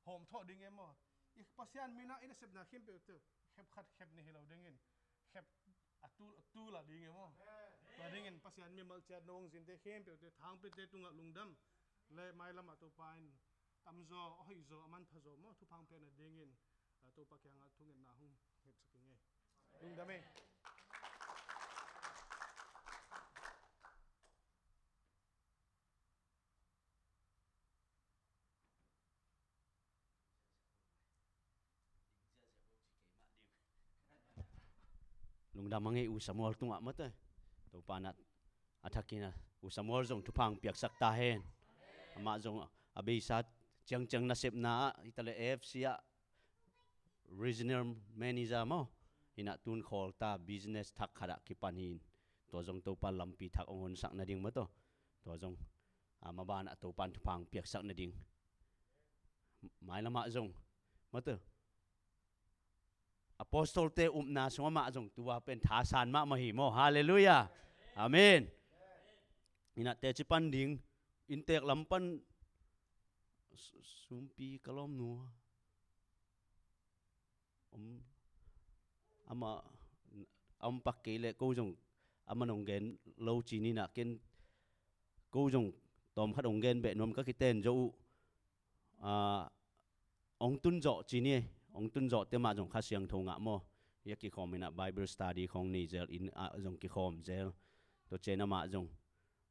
hawm thawh ding e maw. I Pasian mi na i nasepna khempeuh te khep khat khep nih hi lo dingin. Khep a tul a tul a ding e maw. Tua dingin Pasian mimal ciat nong zinte khempeuh te thangpite tungah lungdam. Le mailam ah Topa in tamzaw a hoihzaw a manphazaw maw thupha hong piakna dingin, ah, Topa kiangah thungetna hong ngetsak i nge. Lungdam e. Lungdam a ngei U Samuel tungah mate. Topa na a thakin a U Samuel zong thupha hong piaksak ta hen. Amah zong a beisa ciangciang nasepna ah hi ta le A F C ah regional manager maw. Hi na tun khawl ta business thak khat ah kipan hi in. Tua zong Topa lampi thak hong honsak nading maw tawh. Tua zong, ah, maban ah Topa in thupha hong piaksak nading. Mailam ah zong maw tawh. Apostolte upna sung amah zong tua pen thasan mahmah hi maw. Halleluiah. Amen. Hi na teci pan ding inntek lam pan su-, sumpi ka lawmnu om, amah a om pak kei leh ko zong amah nong gen lo ci ni na ken ko zong tawmkhat hong gen beh nuam ka kiten zo uh. Ah, hong tun zawh ci ni, hong tun zawh te mah zong Kha Siangtho ngah maw. Hi a kikhawm hi na Bible study khawng nei zel inn ah zong kikhawm zel. Tua ciang amah zong,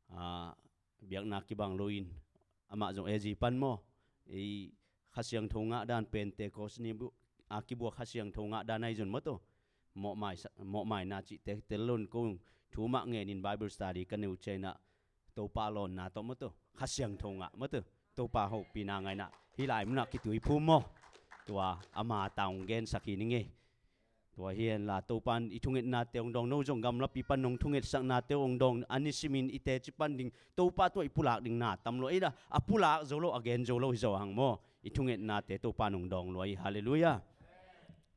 ah, biakna kibang lo in amah zong A G pan maw. Ei Kha Siangtho ngah dan Pentecost ni bu-, a kibuak Kha Siangtho ngah dan ahi zon maw tawh. Mawhmai sa-, mawhmaina cihte tel lo in ko thu mah ngen in Bible study ka nei uh ciang ah Topa lawnna tawh maw tawh, Kha Siangtho ngah maw tawh, Topa hopihna ngah in ah hih lai munah kituiphum maw. Tua ama tawh hong gensak hi ning e. Tua hi hen la Topa in i thungetnate hong dawng, no zong gamlapi pan nong thungetsaknate hong dawng, a nisimin i teci pan ding Topa tungah i pulak ding na tam lua, ei la a pulak zo lo, a gen zo lo hi zaw hang maw. I thungetnate Topa in hong dawng lua hi. Halleluiah.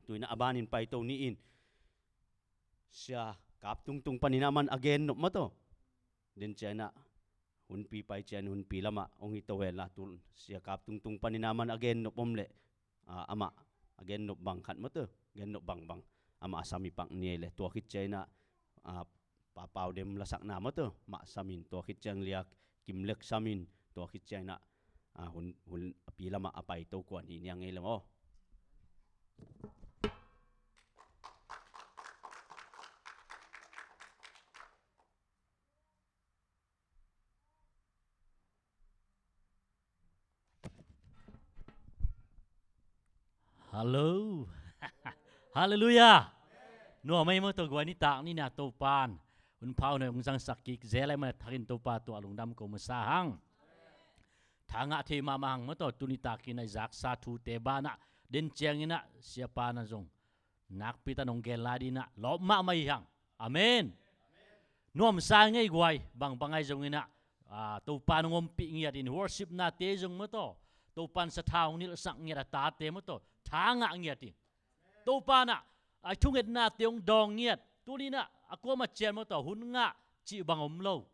Tu in ah a banin paito ni in. Sia Kap Tung Tung panin ah man a gen nop maw tawh. Den ciang ah hunpi pai ciang hunpi lamah hong hi to hen la tu Sia Kap Tung Tung panin ah man a gen nop om leh, ah, amah a gen nop bang khat maw tawh, gen nop bangbang amah a sam i pak ni ei leh tua khit ciang ah, ah, Pa Pau Dem lasakna maw tawh, mah sam in tua khit ciang Lia Kim Lek sam in tua khit ciang ah, ah, hun, hun a pi lamah a paito kuan hi niang ei leh maw. Hallo. Halleluiah. Nuam ei maw tawh guai nitak ni na Topa in hun pha hun hoih hong zangsak kik zel ei maw, thakin Topa tungah lungdam ko masa hang. Tha ngah thei mahmah hang maw tawh, tu nitak in ah i zaksa thute banah den ciangin ah siapa na zong nakpi tak nong gen lai ding ah lawp mahmah hi hang. Amen. Nuamsa ngei guai, bangbang ahi zongin ah, ah, Topa nong ompih ngiat in worship nate zong maw tawh, Topa in sathau hong nilhsak ngiat a tate maw tawh, tha ngah ngiat in. Topa in ah, ah, thungetnate hong dawng ngiat, tuni in ah a kuamah ciang maw tawh hun ngah cih bang om lo.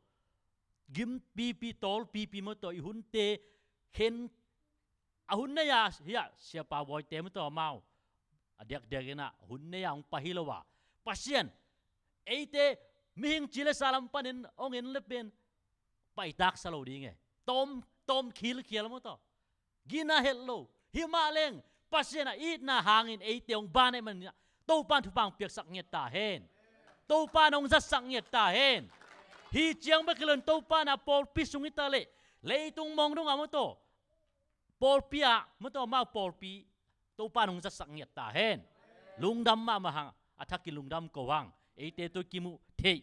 Gim pipi, tawl pipi maw tawh, i hunte khen a hun nei a, hiah, siapa bawite maw tawh amau a diakdiak in ah hun nei a hong pai hi lo a. Pasian, eite mihing ci le sa lam panin hong en le pen paitak sa lo ding e. Tawm, tawm khilkhial maw tawh. Gina het lo. Hi mah leng, Pasian a itna hangin eite hong ban ahih manin ah Topa in thupha hong piaksak ngiat ta hen. Topa in hong zatsak ngiat ta hen. Hi ciang bek hi lo in Topa in a pawlpi sung hi ta leh Leitung mong dong a maw taw, pawlpi ah maw taw, amau pawlpi Topa nong zatsak ngiat ta hen. Lungdam mahmah hang, a thakin lungdam ko hang. Eite tawh kimu thei,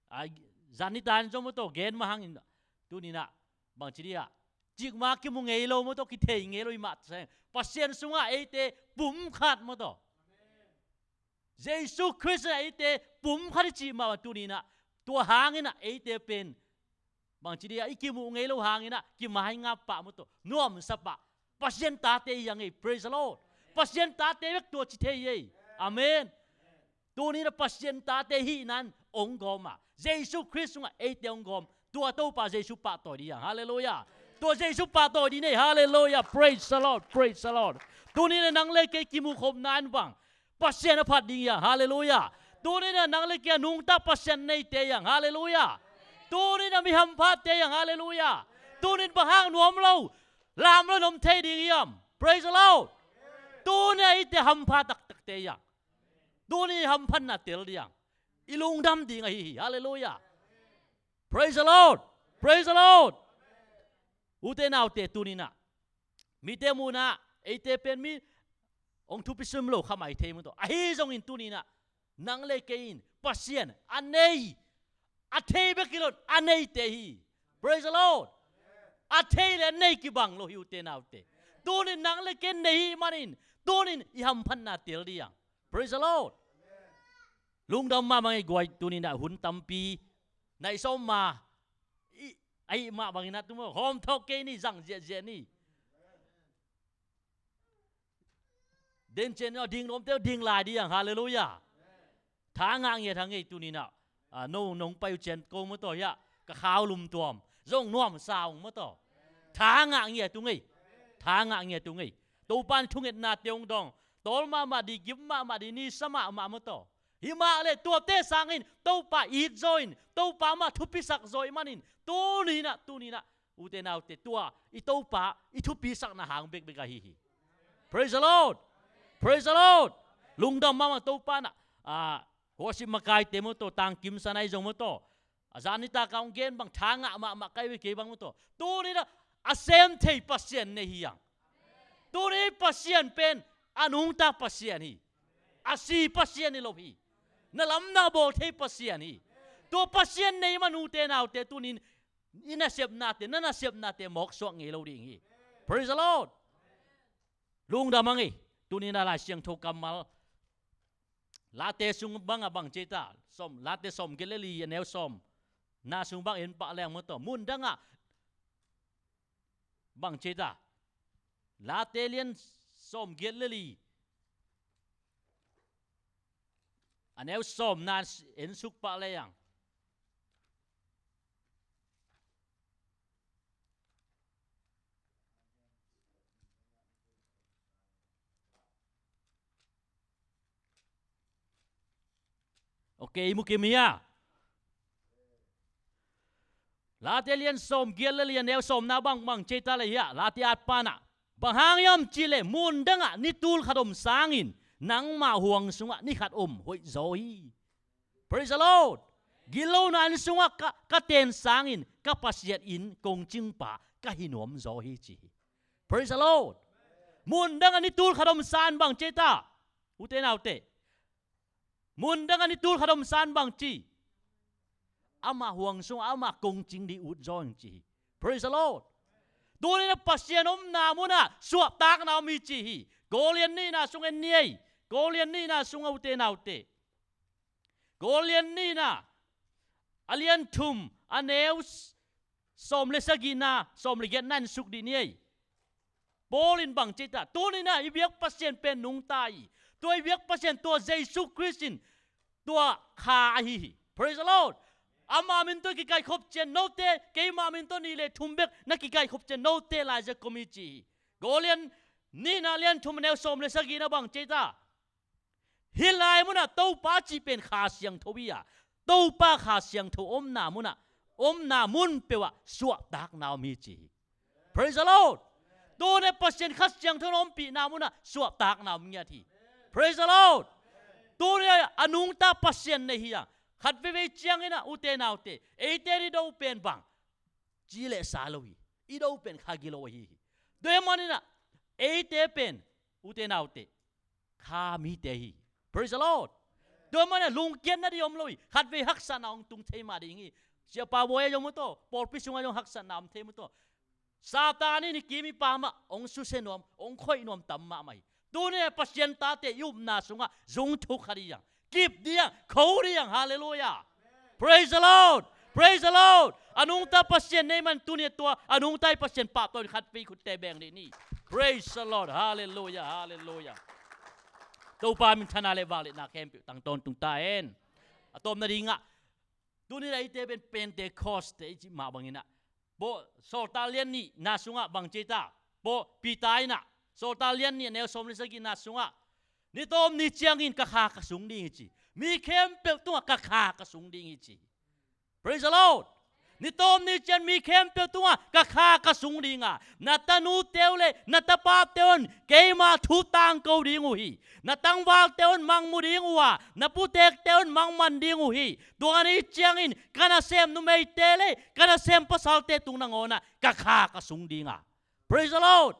a, zan nitan zong maw taw gen mah hangin, tuni-in ah bangci dih ah, cikmah kimu ngei lo maw taw, kithei ngei lo hi mah ta seng, Pasian sungah eite pumkhat maw taw, Jesu Khrist in ah eite pumkhat i cih mah bang tuni-in ah, tua hangin ah eite pen bangci dih ah, i kimuh ngei lo hangin ah kimaingap pah maw taw, nuamsa pah, Pasian tate hi hang ei. Praise the Lord. Pasian tate bek tua ci thei ei. Amen. Tuni-in ah Pasian tate hihna in hong gawm a, Jesu Khrist sungah eite hong gawm, tua Topa Jesu pahtawi dih hang. Halleluiah. Tua Jesu pahtawi dih ni ei. Halleluiah. Praise the Lord. Praise the Lord. Tuni-in ah nang le kei kimuh khopna in bang, Pasian a phat ding hi hang. Halleluiah. Tuni-in ah nang le kei a nungta Pasian neite hi hang. Halleluiah. Tuni-in ah mi hamphatte hi hang. Halleluiah. Tuni-in bang hang nuam lo, lam lo in om thei ding hiam? Praise the Lord. Tuni-in ah eite hampha taktakte hi hang. Tuni-in i hamphatna tel dih hang. I lungdam ding ahi hi. Halleluiah. Praise the Lord. Praise the Lord. Ute naute, tuni-in ah mite muhna ah eite pen mi hong thupi sim lo kha mai thei maw taw. Ahi zongin tuni-in ah nang le kei in Pasian a nei, a thei bek hi lo in a neite hi. Praise the Lord. A thei le a nei kibang lo hi, ute naute. Tuni-in nang le kei in nei hi manin, tuni-in i hamphatna tel dih hang. Praise the Lord. Lungdam mahmah ing ei guai. Tuni-in ah hun tampi, nai sawm ma, i, ahih mah bangin ah tu maw, hawm thawk kei ni, zang ziahziah ni. Dencian aw, ding nuamte aw, ding lai dih hang. Halleluiah. Tha ngah ngiat hang ei tuni-in ah. A, no, nong pai uh ciang ko maw taw, hiah ka khau lum tuam, zong nuamsa ung maw taw. Tha ngah ngiat ung ei. Tha ngah ngiat ung ei. Topa in thungetnate hong dawng, tawl mahmah dih, gim mahmah dih, nisa mahmah maw taw. Hi mah leh tuate sangin Topa it zaw in, Topa amah thupisak zaw ih manin, tuni-in ah, tuni-in ah, ute naute, tua i Topa i thupisakna hang bekbek ahi hi. Praise the Lord. Praise the Lord. Lungdam mahmah. Topa in ah, a, worship makaite maw taw, tangkim sanai zong maw taw, a zan nitak a hong gen bang, tha ngah mahmah kai ve kei bang maw taw. Tuni-in ah a sem thei Pasian nei hi hang. Tuni-in Pasian pen a nungta Pasian hi. A si Pasian hi lo hi. Na lamna bawl thei Pasian hi. Tua Pasian nei man, ute naute, tuni-in i nasepnate, na nasepnate mawksuak ngei lo ding hi. Praise the Lord. Lungdam hang ei. Tuni-in ah Lai Siangtho kammal, Late sung bang ah bang ci ei ta, sawm, Late sawmgiat le li, a neu sawmna sung bang en pah leng maw taw, mun dang ah bang ci ei ta. Late lian sawmgiat le li, a neu sawmna en suk pah leng. Ok, i mu kim hia? Late lian sawmgiat le li, a neu sawmna bang bang ci ei ta leh hiah, Late atpa in ah, bang hang hiam cih leh mun dang ah ni tul khat om sangin nangmah huang sungah ni khat om hoih zaw hi. Praise the Lord. Gitlohna inn sungah ka, ka ten sangin ka Pasian inn kongcingpa ka hi nuam zaw hi, ci hi. Praise the Lord. Mun dang ah ni tul khat om sangin bang ci ei ta, ute naute? Mun dang ah ni tul khat om sangin bang ci? Ama huang sungah ama kongcing ding ut zaw ing, ci hi. Praise the Lord. Tuni-in ah Pasian omna munah suahtakna om hi, ci hi. Korin nihna sung en ni ei. Korin nihna sungah, ute naute, Korin nihna, a lian thum, a neu s-, sawm le sagihna, sawm le giatna en suk dih ni ei. Paul in bang ci ei ta, tuni-in ah i biak Pasian pen nungta hi. Tua i biak Pasian, tua Jesu Khrist in tua kha ahi hi. Praise the Lord. Ama min tawh kikaikhop ciang note, keima min tawh nih le thum bek na kikaikhop ciang note laiziak ka om hi, ci hi. Korin nihna, lian thum, a neu sawm le sagihna bang ci ei ta? Hih lai munah Topa cih pen Kha Siangtho hi a, Topa Kha Siangtho omna munah, omna mun peuhah suahtakna om hi, ci hi. Praise the Lord. Tuni-in Pasian Kha Siangtho na ompihna munah suahtakna om ngiat hi. Praise the Lord. Tuni-in a nungta Pasian nei hi a, khat veivei ciangin ah, ute naute, eite i do pen bang, ci leh sa lo hi. i do pen kha gilo ahi hi. Tua ahih maninah eite pen, ute naute, kha mite hi. Praise the Lord. Tua ahih maninah lungkiat nading om lo hi. Khatvei haksatna hong tung thei mah ding hi. Siapa bawi a zong maw taw, pawlpi sungah zong haksatna om thei maw taw. Satan in i kim i pam ah hong susia nuam, hong khoih nuam tam mahmah hi. Tuni a Pasian tate i upna sungah zung thuk kha ding, kip ding, kho ding. Halleluiah. Praise the Lord. Praise the Lord. A nungta Pasian na hih man tuni a tua a nungta i Pasian pahtawi in khatvei khutte beng dih ni. Praise the Lord. Halleluiah. Halleluiah. Topa minthanna le vangliatna khempeuh tang tawntung ta hen. A tawpna dingah, tuni a eite pen Pentecost te i cih mah banginah, bawh, Sawltak lian nihna sungah bang ci ta? Bawh, Peter inah, Sawltak lian nih a neu sawm le sagihna sungah, ni tawm ni ciangin ka kha ka sung ding hi ci. Mi khempeuh tungah ka kha ka sung ding hi ci. Praise the Lord. Ni tawm ni ciang mi khempeuh tungah ka kha ka sung ding a, na tanute uh le na tapate un keima thu tangko ding uh hi. Na tangvalte un mangmu ding uh a, na putekte un mangman ding uh hi. Tua ni ciangin ka nasem numeite le ka nasem pasalte tung nangawnah ka kha ka sung ding a. Praise the Lord.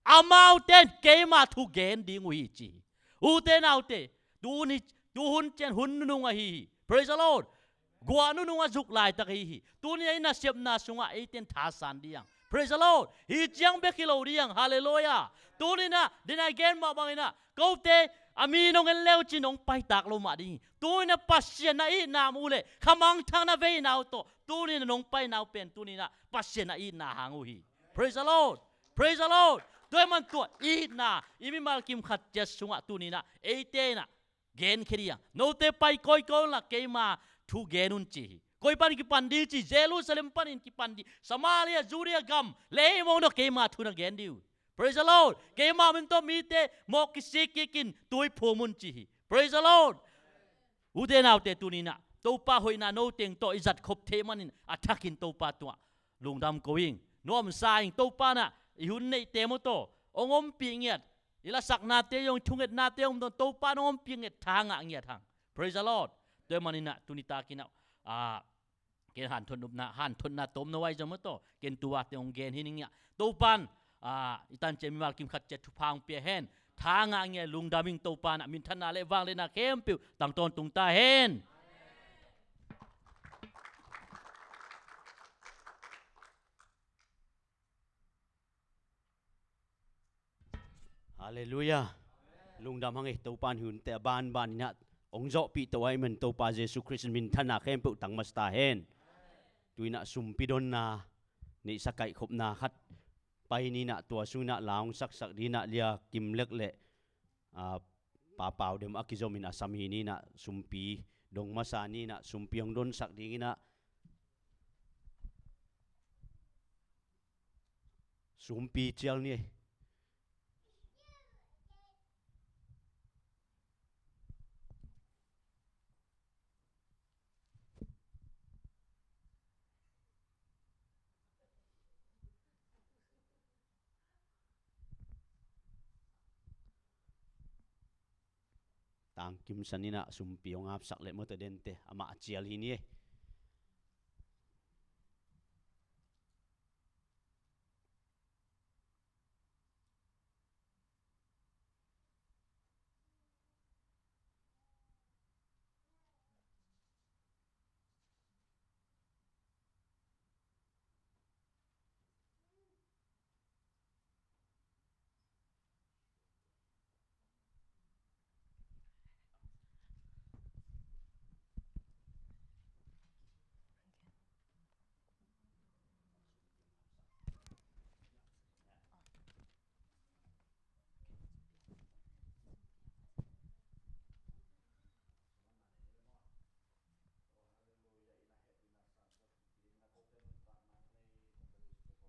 Amaute in keima thu gen ding uh hi ci. Ute naute, tu ni, tu hun ciang hun nunung ahi hi. Praise the Lord. Guah nunung a zuk laitak ahi hi. Tuni a i nasepna sungah eite in thasan ding. Praise the Lord. Hi ciang bek hi lo ding. Halleluiah. Tuninah, dena i gen mah banginah, kote a mi nong en leu cin hong paitak lo mah ding hi. Tuninah Pasian a itna mu le khamangthang na veina uh tawh tuninah nong paina uh pen tuninah Pasian a itna hang uh hi. Praise the Lord. Praise the Lord. Tua ahih man tua itna i mimal kim khat ciat sungah tuninah eite inah genkhia ding. Note pai kawikawi unla keima thu gen un ci hi. Koi pan kipan ding ci? Jerusalem panin kipan ding. Samaria, Judea gam, leimong dawh keima thu na gen ding uh. Praise the Lord. Keima min tawh mite mawh kisik kikin tui phum un ci hi. Praise the Lord. Ute naute, tuninah Topa hoihna noteng tawh i zatkhop theih manin a thakin Topa tungah lungdam ko ing. Nuamsa ing. Topa nah i hun neihte maw taw hong ompih ngiat, i lasaknate zong, i thungetnate zong maw taw Topa nong ompih ngiat, tha ngah ngiat hang. Praise the Lord. Tua ahih maninah tuni takinah, ah, ken hanthotna, hanthotna tawm no ai zong maw taw, ken tua te hong gen hi ning ah. Topan, ah, i tanciam mimal kim khat ciat thupha hong pia hen. Tha ngah ngiat, lungdam ing. Topa nah minthanna le vangliatna khempeuh tang tawntung ta hen. Halleluiah. Lungdam hang ei. Topa in hunte a banbaninah hong zawhpih to ahih man Topa Jesu Khrist in minthanna khempeuh tang masa ta hen. Tuinah sumpi donna neihsa kaihkhopna khat pai ninah tua sunginah la hong saksak dinah Lia Kim Lek le, ah, Pa Pau Dem a kizomin a sam hi ninah sumpi dong masa ninah sumpi hong donsak dinginah sumpi cial ni ei. Tangkim saninah sumpi hong apsak leh mawtaw dente amah a cial hi ni ei.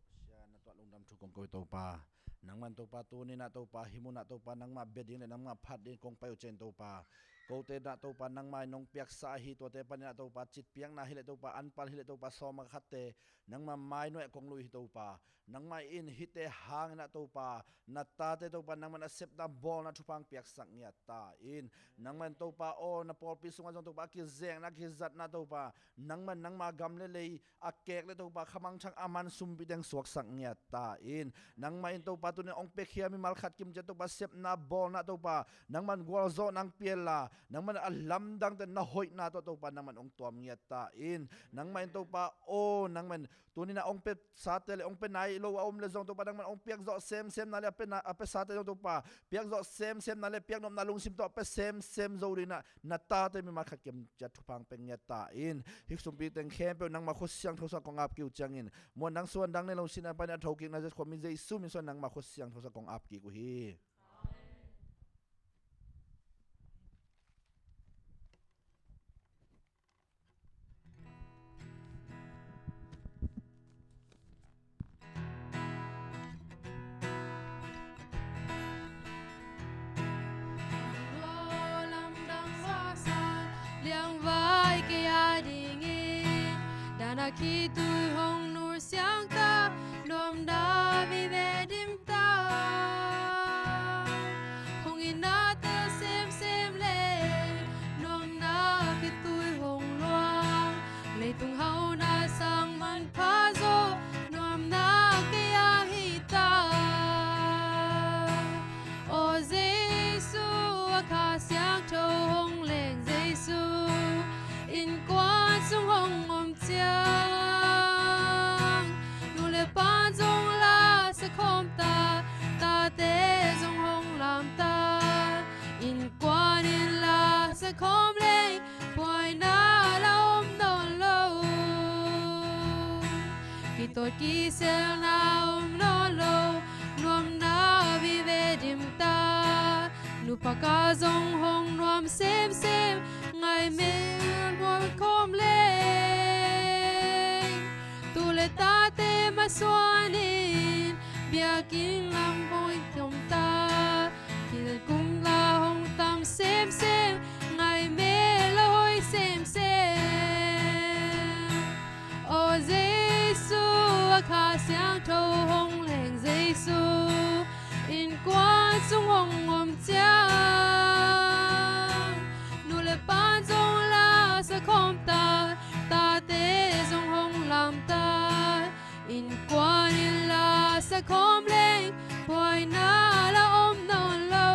Pasian, na tuah lungdam thu kong ko hi Topa. Nangman Topa tuninah Topa hih munah Topa nangmah bia ding le nangmah phat ding kong pai uh ciang Topa, Kote na Topa nangmah in nong piaksa ahi, tuate panin ah Topa citpiakna hileh Topa, anpal hileh Topa, sawm a khatte nangmah mai nuai kong lui hi Topa. Nangmah in hihte hangin ah Topa, na tate Topa, nangmah in a sepna bawlna thupha hong piaksak ngiat ta in. Nangmah in Topa aw, na pawlpi sungah zong Topa a kizekna, a kizatna Topa, nangmah in nangma gam le lei a kek le Topa, khamangthang a man sumpi teng suaksak ngiat ta in. Nangmah in Topa tuni-in hong piakhia mimal khat kim ciat Topa, sepna bawlna Topa, nangmah in gualzawhna hong pia inla, nangmah in a lamdangte na hoihna tawh Topa nangmah in hong tuam ngiat ta in. Nangmah in Topa aw, nangmah in tuni-in ah hong piasate le hong pia nai lo a om le zong Topa, nangmah in hong piakzawh semsemna le a pia na, a piasate zong Topa, piakzawh semsemna le piaknopna lungsim tawh a pia semsem zo dingin ah na tate mimal khat kim ciat thupha hong pia ngiat ta in. Hih sumpi teng khempeuh nangmah khut siangtho sungah kong ap kik uh ciangin, muan dang suan dang nei lo sin a panin a thokikna Jesuh khua min Jesuh min suan nangmah khut siangtho sungah kong ap kik uh hi. Liangvai kei a dingin dan a khitui hong nur siang ta, nuamna vive dim ta. Hong itna tel semsem leh nuamna khitui hong luang. Leitung hauhna sang manpha zaw nuamna kei a hi ta. Aw Jesu, a Kha Siangtho hong leng Jesu, innkuan sung hong om ciang, nu le pa'n zong la sa khawm ta, tate zong hong lam ta, innkuan in la sa khawm leng, buaina la om nawn lo. Kitawt kiselna om nawn lo, nuamna vive dim ta. Nupa ka zong hong nuam semsem, ngaih mel mual khawm leng. Tu le tate masuan in, biakinn lam hong khawm ta. Kilkum la hong tam semsem, ngaih mel la hoih semsem. Aw Jesu, a Kha Siangtho hong leng Jesu, innkuan sung hong om ciang, nu le pa'n zong la sa khawm ta, tate zong hong lam ta. Innkuan in la sa khawm leng, buaina la om nawn lo.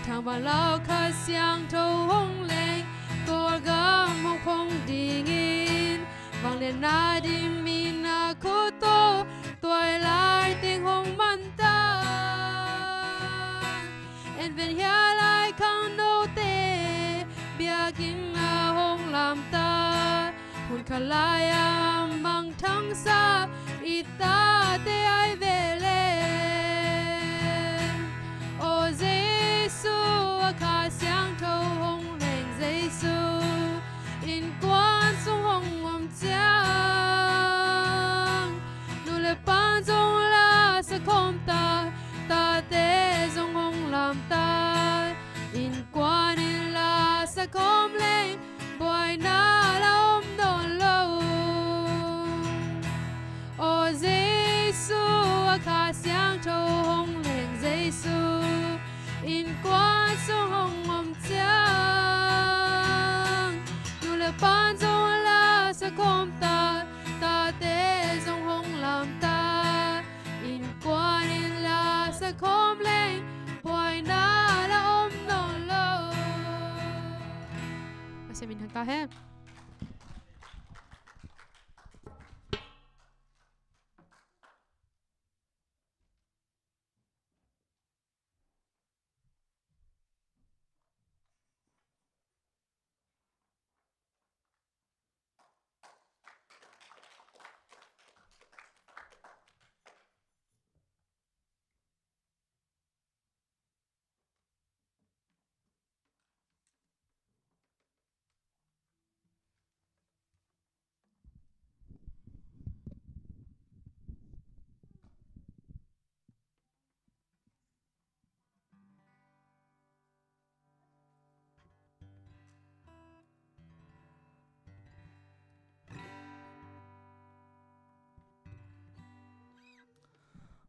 Thangpawl lau khat siangtho hong leng, Kawlgam hong phong dingin, vangliatna dim in a khut tawh, tuailai teng hong man ta. En ven hia lai khangnote, biakinn ah hong lam ta. Hun khat lai a mangthangsa i tate ai ve leng. Aw Jesu, a Kha Siangtho hong leng Jesu, innkuan sung hong om ciang, nu le pa'n zong la sa khawm ta, tate zong hong lam ta. Innkuan in la sa khawm leng, buaina la om nawn lo. Aw Jesu, a Kha Siangtho hong leng Jesu, innkuan sung hong om ciang, nu le pa'n zong la sa khawm ta, tate zong hong lam ta. Innkuan in la sa khawm leng, buaina la om nawn lo. Pasian min thang ta hen.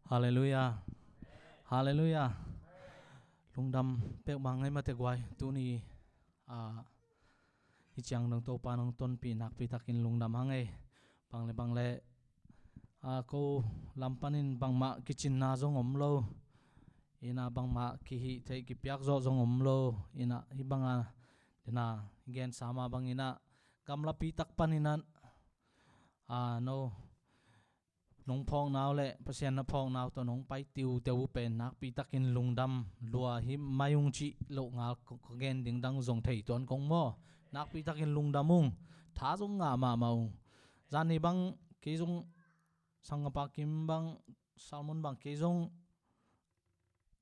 Halleluiah. Halleluiah. Lungdam peuhmah ngai mate guai. Tuni, ah, hih ciang dong Topa nong tonpih nakpi takin lungdam hang ei. Bang le bang le, ah, ko lam panin bangmah kicinna zong om lo. Ina bangmah kihih theih kipiak zawh zong om lo. Ina hih banga dena gensa mah bang ina gamlapi tak pan ina, ah, no nong phawkna uh le Pasian na phawkna uh tawh nong pai tiuteu uh pen nakpi takin lungdam lua hi mai ung cih loh ngal ka gen ding dang zong thei tuan kong maw. Nakpi takin lungdam ung. Tha zong ngah mahmah ung. Zan ni bang kei zong Sangapa Kim bang Salmon bang kei zong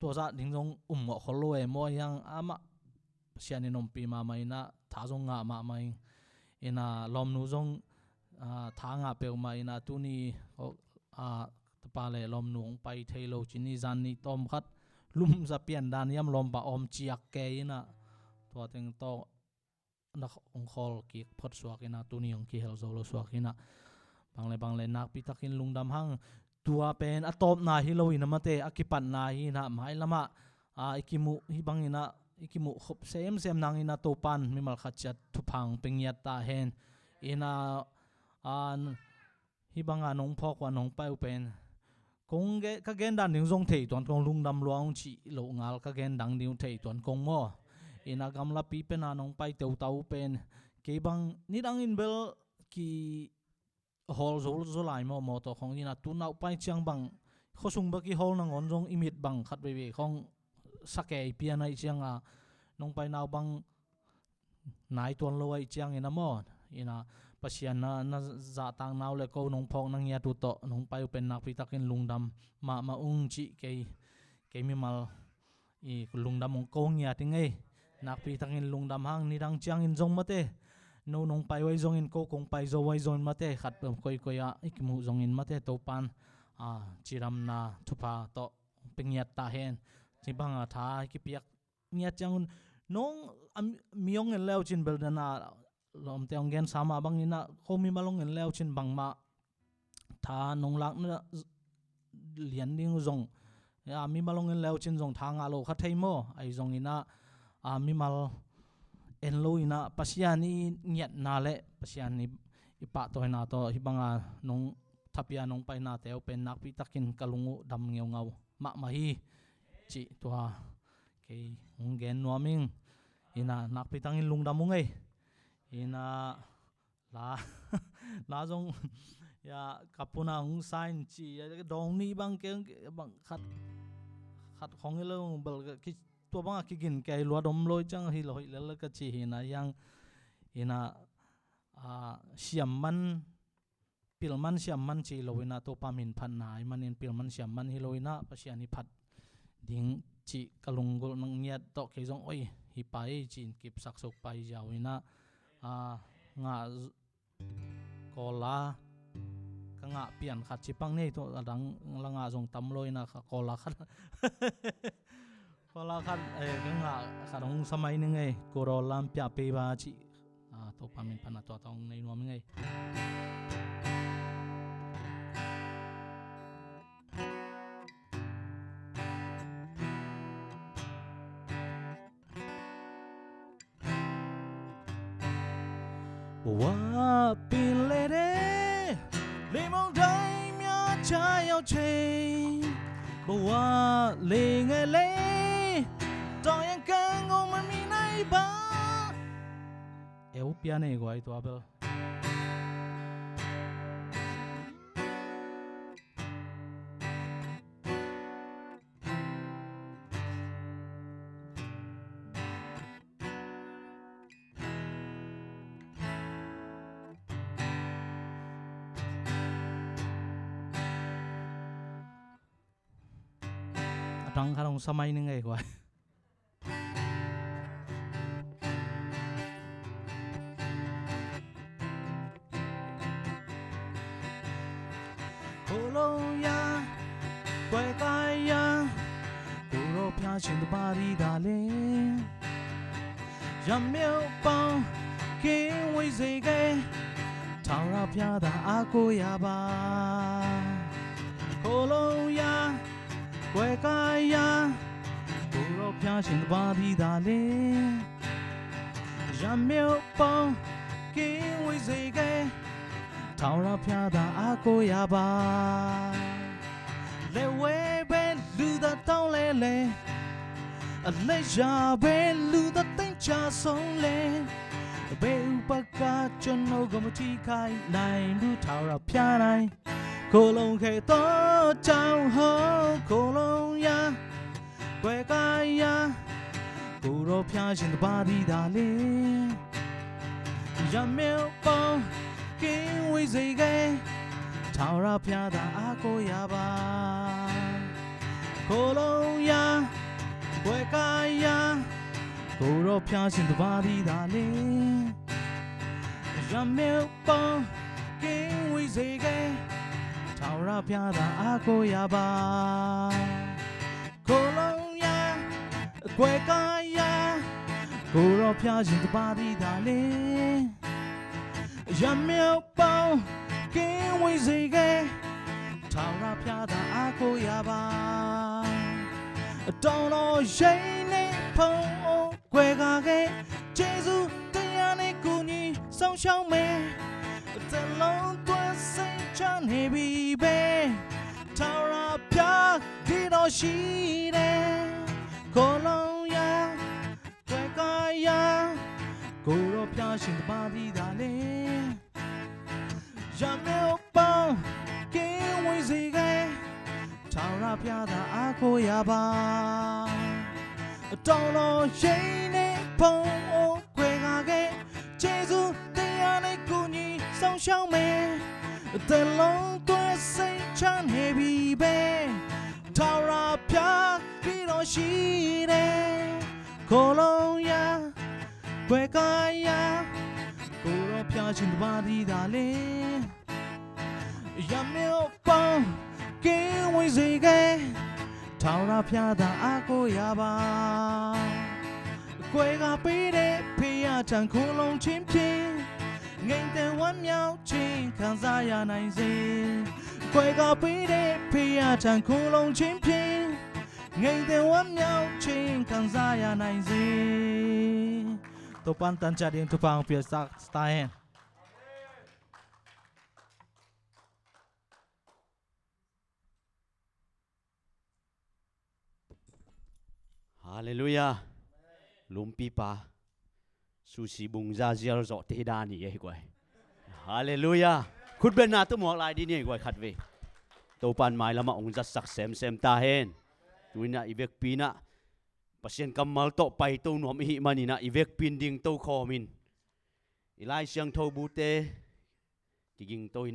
tua zah ding zong um ngawh khol lo e maw, hiang amah Pasian in ompih mahmah ina tha zong ngah mahmah ing. Ina lawmnu zong, ah, tha ngah peuhmah ina tuni, oh, ah, tapa le lawmnu hong pai thei lo cin i zan ni tawm khat lumza pian dan hiam lawmpa om ciak ke ina tua teng tawh na hong khawl kik phot suak ina tuni hong kihel zo lo suak ina bang le bang le nakpi takin lungdam hang. Tua pen a tawpna hi lo ina mate a kipatna hi ina mailamah, ah, i kimuh hi bang ina i kimuh khop semsem nang ina Topan mimal khat ciat thupha hong pia ngiat ta hen. Ina, ah, hih banga nong phawk uh a nong pai uh pen kong ge-, ka gen dan ding zong thei tuan kong lungdam lua ung cih loh ngal ka gen dang ding thei tuan kong maw. Ina gamlapi pena nong pai teutau uh pen kei bang nidang in bel kihawl zo, zo lai maw, maw tawh khong ina tunau pai ciang bang khuasung bek kihawl nangawn zong i mit bang khat veivei khong sa kei pian aih cianga nong painau bang nai tuan lo aih ciangin a maw. Ina Pasian na, na zahtaknau le ko nong phawk na ngiat uh tawh nong pai uh pen nakpi takin lungdam mahmah ung cih kei, kei mimal i lungdam ung ko ngiat i ngei. Nakpi takin lungdam hang nidang ciangin zong mate. No nong pai uh aih zongin ko kong pai zo uh aih zongin mate. Khat koikoi ah i kimuh zongin mate Topan, ah, cidamna thupha tawh pia ngiat ta hen. Ci banga tha kipiak ngiat ciangun nong, am, mi hong en leu cin bel dana lawmte hong gensa mah bang ina ko mimal hong en leu cin bangmah tha nong lakna lian ding uh zong, ya, mimal hong en leu cin zong tha ngah lo kha thei maw. Aih zong ina, ah, mimal en lo ina Pasian i ngiatna le Pasian i, i pahtawina tawh hih banga nong thapia nong painate uh pen nakpi takin ka lung uh dam ngeungau mahmah hi. Cih tua kei hong gen nuam ing. Ina nakpi tangin lungdam ung ei. Ina la, la zong ya ka puna hong sa in ci ya dawng nih bang kei bang khat, khat khong hi lo bel ka ki, tua banga kigin kei lua dom lo i ciang hi lo hi lel ka ci hi ina hiang. Ina, ah, siam man pil man siam man ci lo ina Topa min phatna aih manin pil man siam man hi lo ina Pasian i phat ding cih ka lunggulh nang ngiat tawh kei zong oi hi pai cin kipsak sok pai ziau ina, ah, ngah z-, Kawla ka ngah pian khat ci pang nei tawh a dang la ngah zong tam lo ina kha Kawla khat Kawla khat, eh, ka ngah khat hong sa mai ning ei. Kawla lam pia pei ba ci. Ah, Topa min phatna tua tawh nei nuam ing ei. Wa pin le de, limong dai mya cha yau che. Bawa le ngai le, tawh yang kang ong man mi nai ba. Eu pian ei guai tua bel. A dang khat hong sa mai ning ei guai. Kolo ya, guai kai ya, kolo pia chin tu pari da le. Yam miu pau, king wei zei ge, tau ra pia da a ku ya ba. ကိုယ်လုံးရာ ကွယ်ကာယ ကိုယ်တော်ဖျားရှင်တစ်ပါးတည်းသာလျှင် ယမျက်ပေါင်း ကင်းဝေးစေခဲ့ ထာဝရဘုရားသာအားကိုးရပါ။ လက်ဝဲဘဲလူသာတောင်းလဲလဲ အလဲရဘဲလူသာတိမ်ချဆုံးလဲ ဘယ်ဥပါကကျွန်ုပ်ကိုမထိခိုက်နိုင်ဘူး ထာဝရဘုရားတိုင်း ကိုယ်လုံးခဲ့သောကြောင့် ဟော ကိုယ်လုံးရာ ကွယ်ကာယ ကိုယ်တော်ဖျားရှင်တစ်ပါးတည်းသာလျှင် ယမျက်ပေါင်း ကင်းဝေးစေခဲ့ ထာဝရဘုရားသာအားကိုးရပါ။ ကိုယ်လုံးရာ ကွယ်ကာယ ကိုယ်တော်ဖျားရှင်တစ်ပါးတည်းသာလျှင် ယမျက်ပေါင်း ကင်းဝေးစေခဲ့ ထာဝရဘုရားသာအားကိုးရပါ။ ကိုယ်လုံးရာ ကွယ်ကာယ ကိုယ်တော်ဖျားရှင်တစ်ပါးတည်းသာလျှင် ယမျက်ပေါင်း ကင်းဝေးစေခဲ့ ထာဝရဘုရားသာအားကိုးရပါ။ အတောင်တော်ရိပ်နှင့်ဖုံးအုပ်ကွယ်ကာခဲ့ ကျေးဇူးတရားနဲ့ကူညီစောင့်ရှောက်မယ်။ တစ်လုံးသွင်းစိတ်ချနေပြီပဲ ထာဝရဘုရားတည်းတော်ရှိတယ်။ ကိုယ်လုံးရာ ကွယ်ကာယ ကိုယ်တော်ဖျားရှင်တစ်ပါးတည်းသာလျှင် ယမျက်ပေါင်း ကင်းဝေးစေခဲ့ ထာဝရဘုရားသာအားကိုးရပါ။ အတောင်တော်ရိပ်နှင့်ဖုံးအုပ်ကွယ်ကာခဲ့ ကျေးဇူးတရားနဲ့ကူညီစောင့်ရှောက်မယ်။ တစ်လုံးသွင်းစိတ်ချနေပြီပဲ ထာဝရဘုရားတည်းတော်ရှိတယ်။ ကိုယ်လုံးရာ ကွယ်ကာယ ကိုယ်တော်ဖျားရှင်တစ်ပါးတည်းသာလျှင် ယမျက်ပေါင်း ကင်းဝေးစေခဲ့ ထာဝရဘုရားသာအားကိုးရပါ။ ကွယ်ကာပေးတဲ့ဘုရားထံခိုလှုံခြင်းဖြင့် ငြိမ်သက်ဝမ်းမြောက်ခြင်းခံစားရနိုင်စေ။ ကွယ်ကာပေးတဲ့ဘုရားထံခိုလှုံခြင်းဖြင့် ငြိမ်သက်ဝမ်းမြောက်ခြင်းခံစားရနိုင်စေ။ Topa'n tangcia ding thupha hong pia sak ta hen. Halleluiah. Lumpipa Susi bungza zial zawh te dan hi ei guai. Halleluiah. Khutbetna tawh muak lai dih ni ei guai khatvei. Topa'n mailamah hong zatsak semsem ta hen. Tuinah i vekpi inah Pasian kammal tawh paito nuam i hih maninah i vekpi in dingto khawmin i Lai Siangtho bute kigingto inah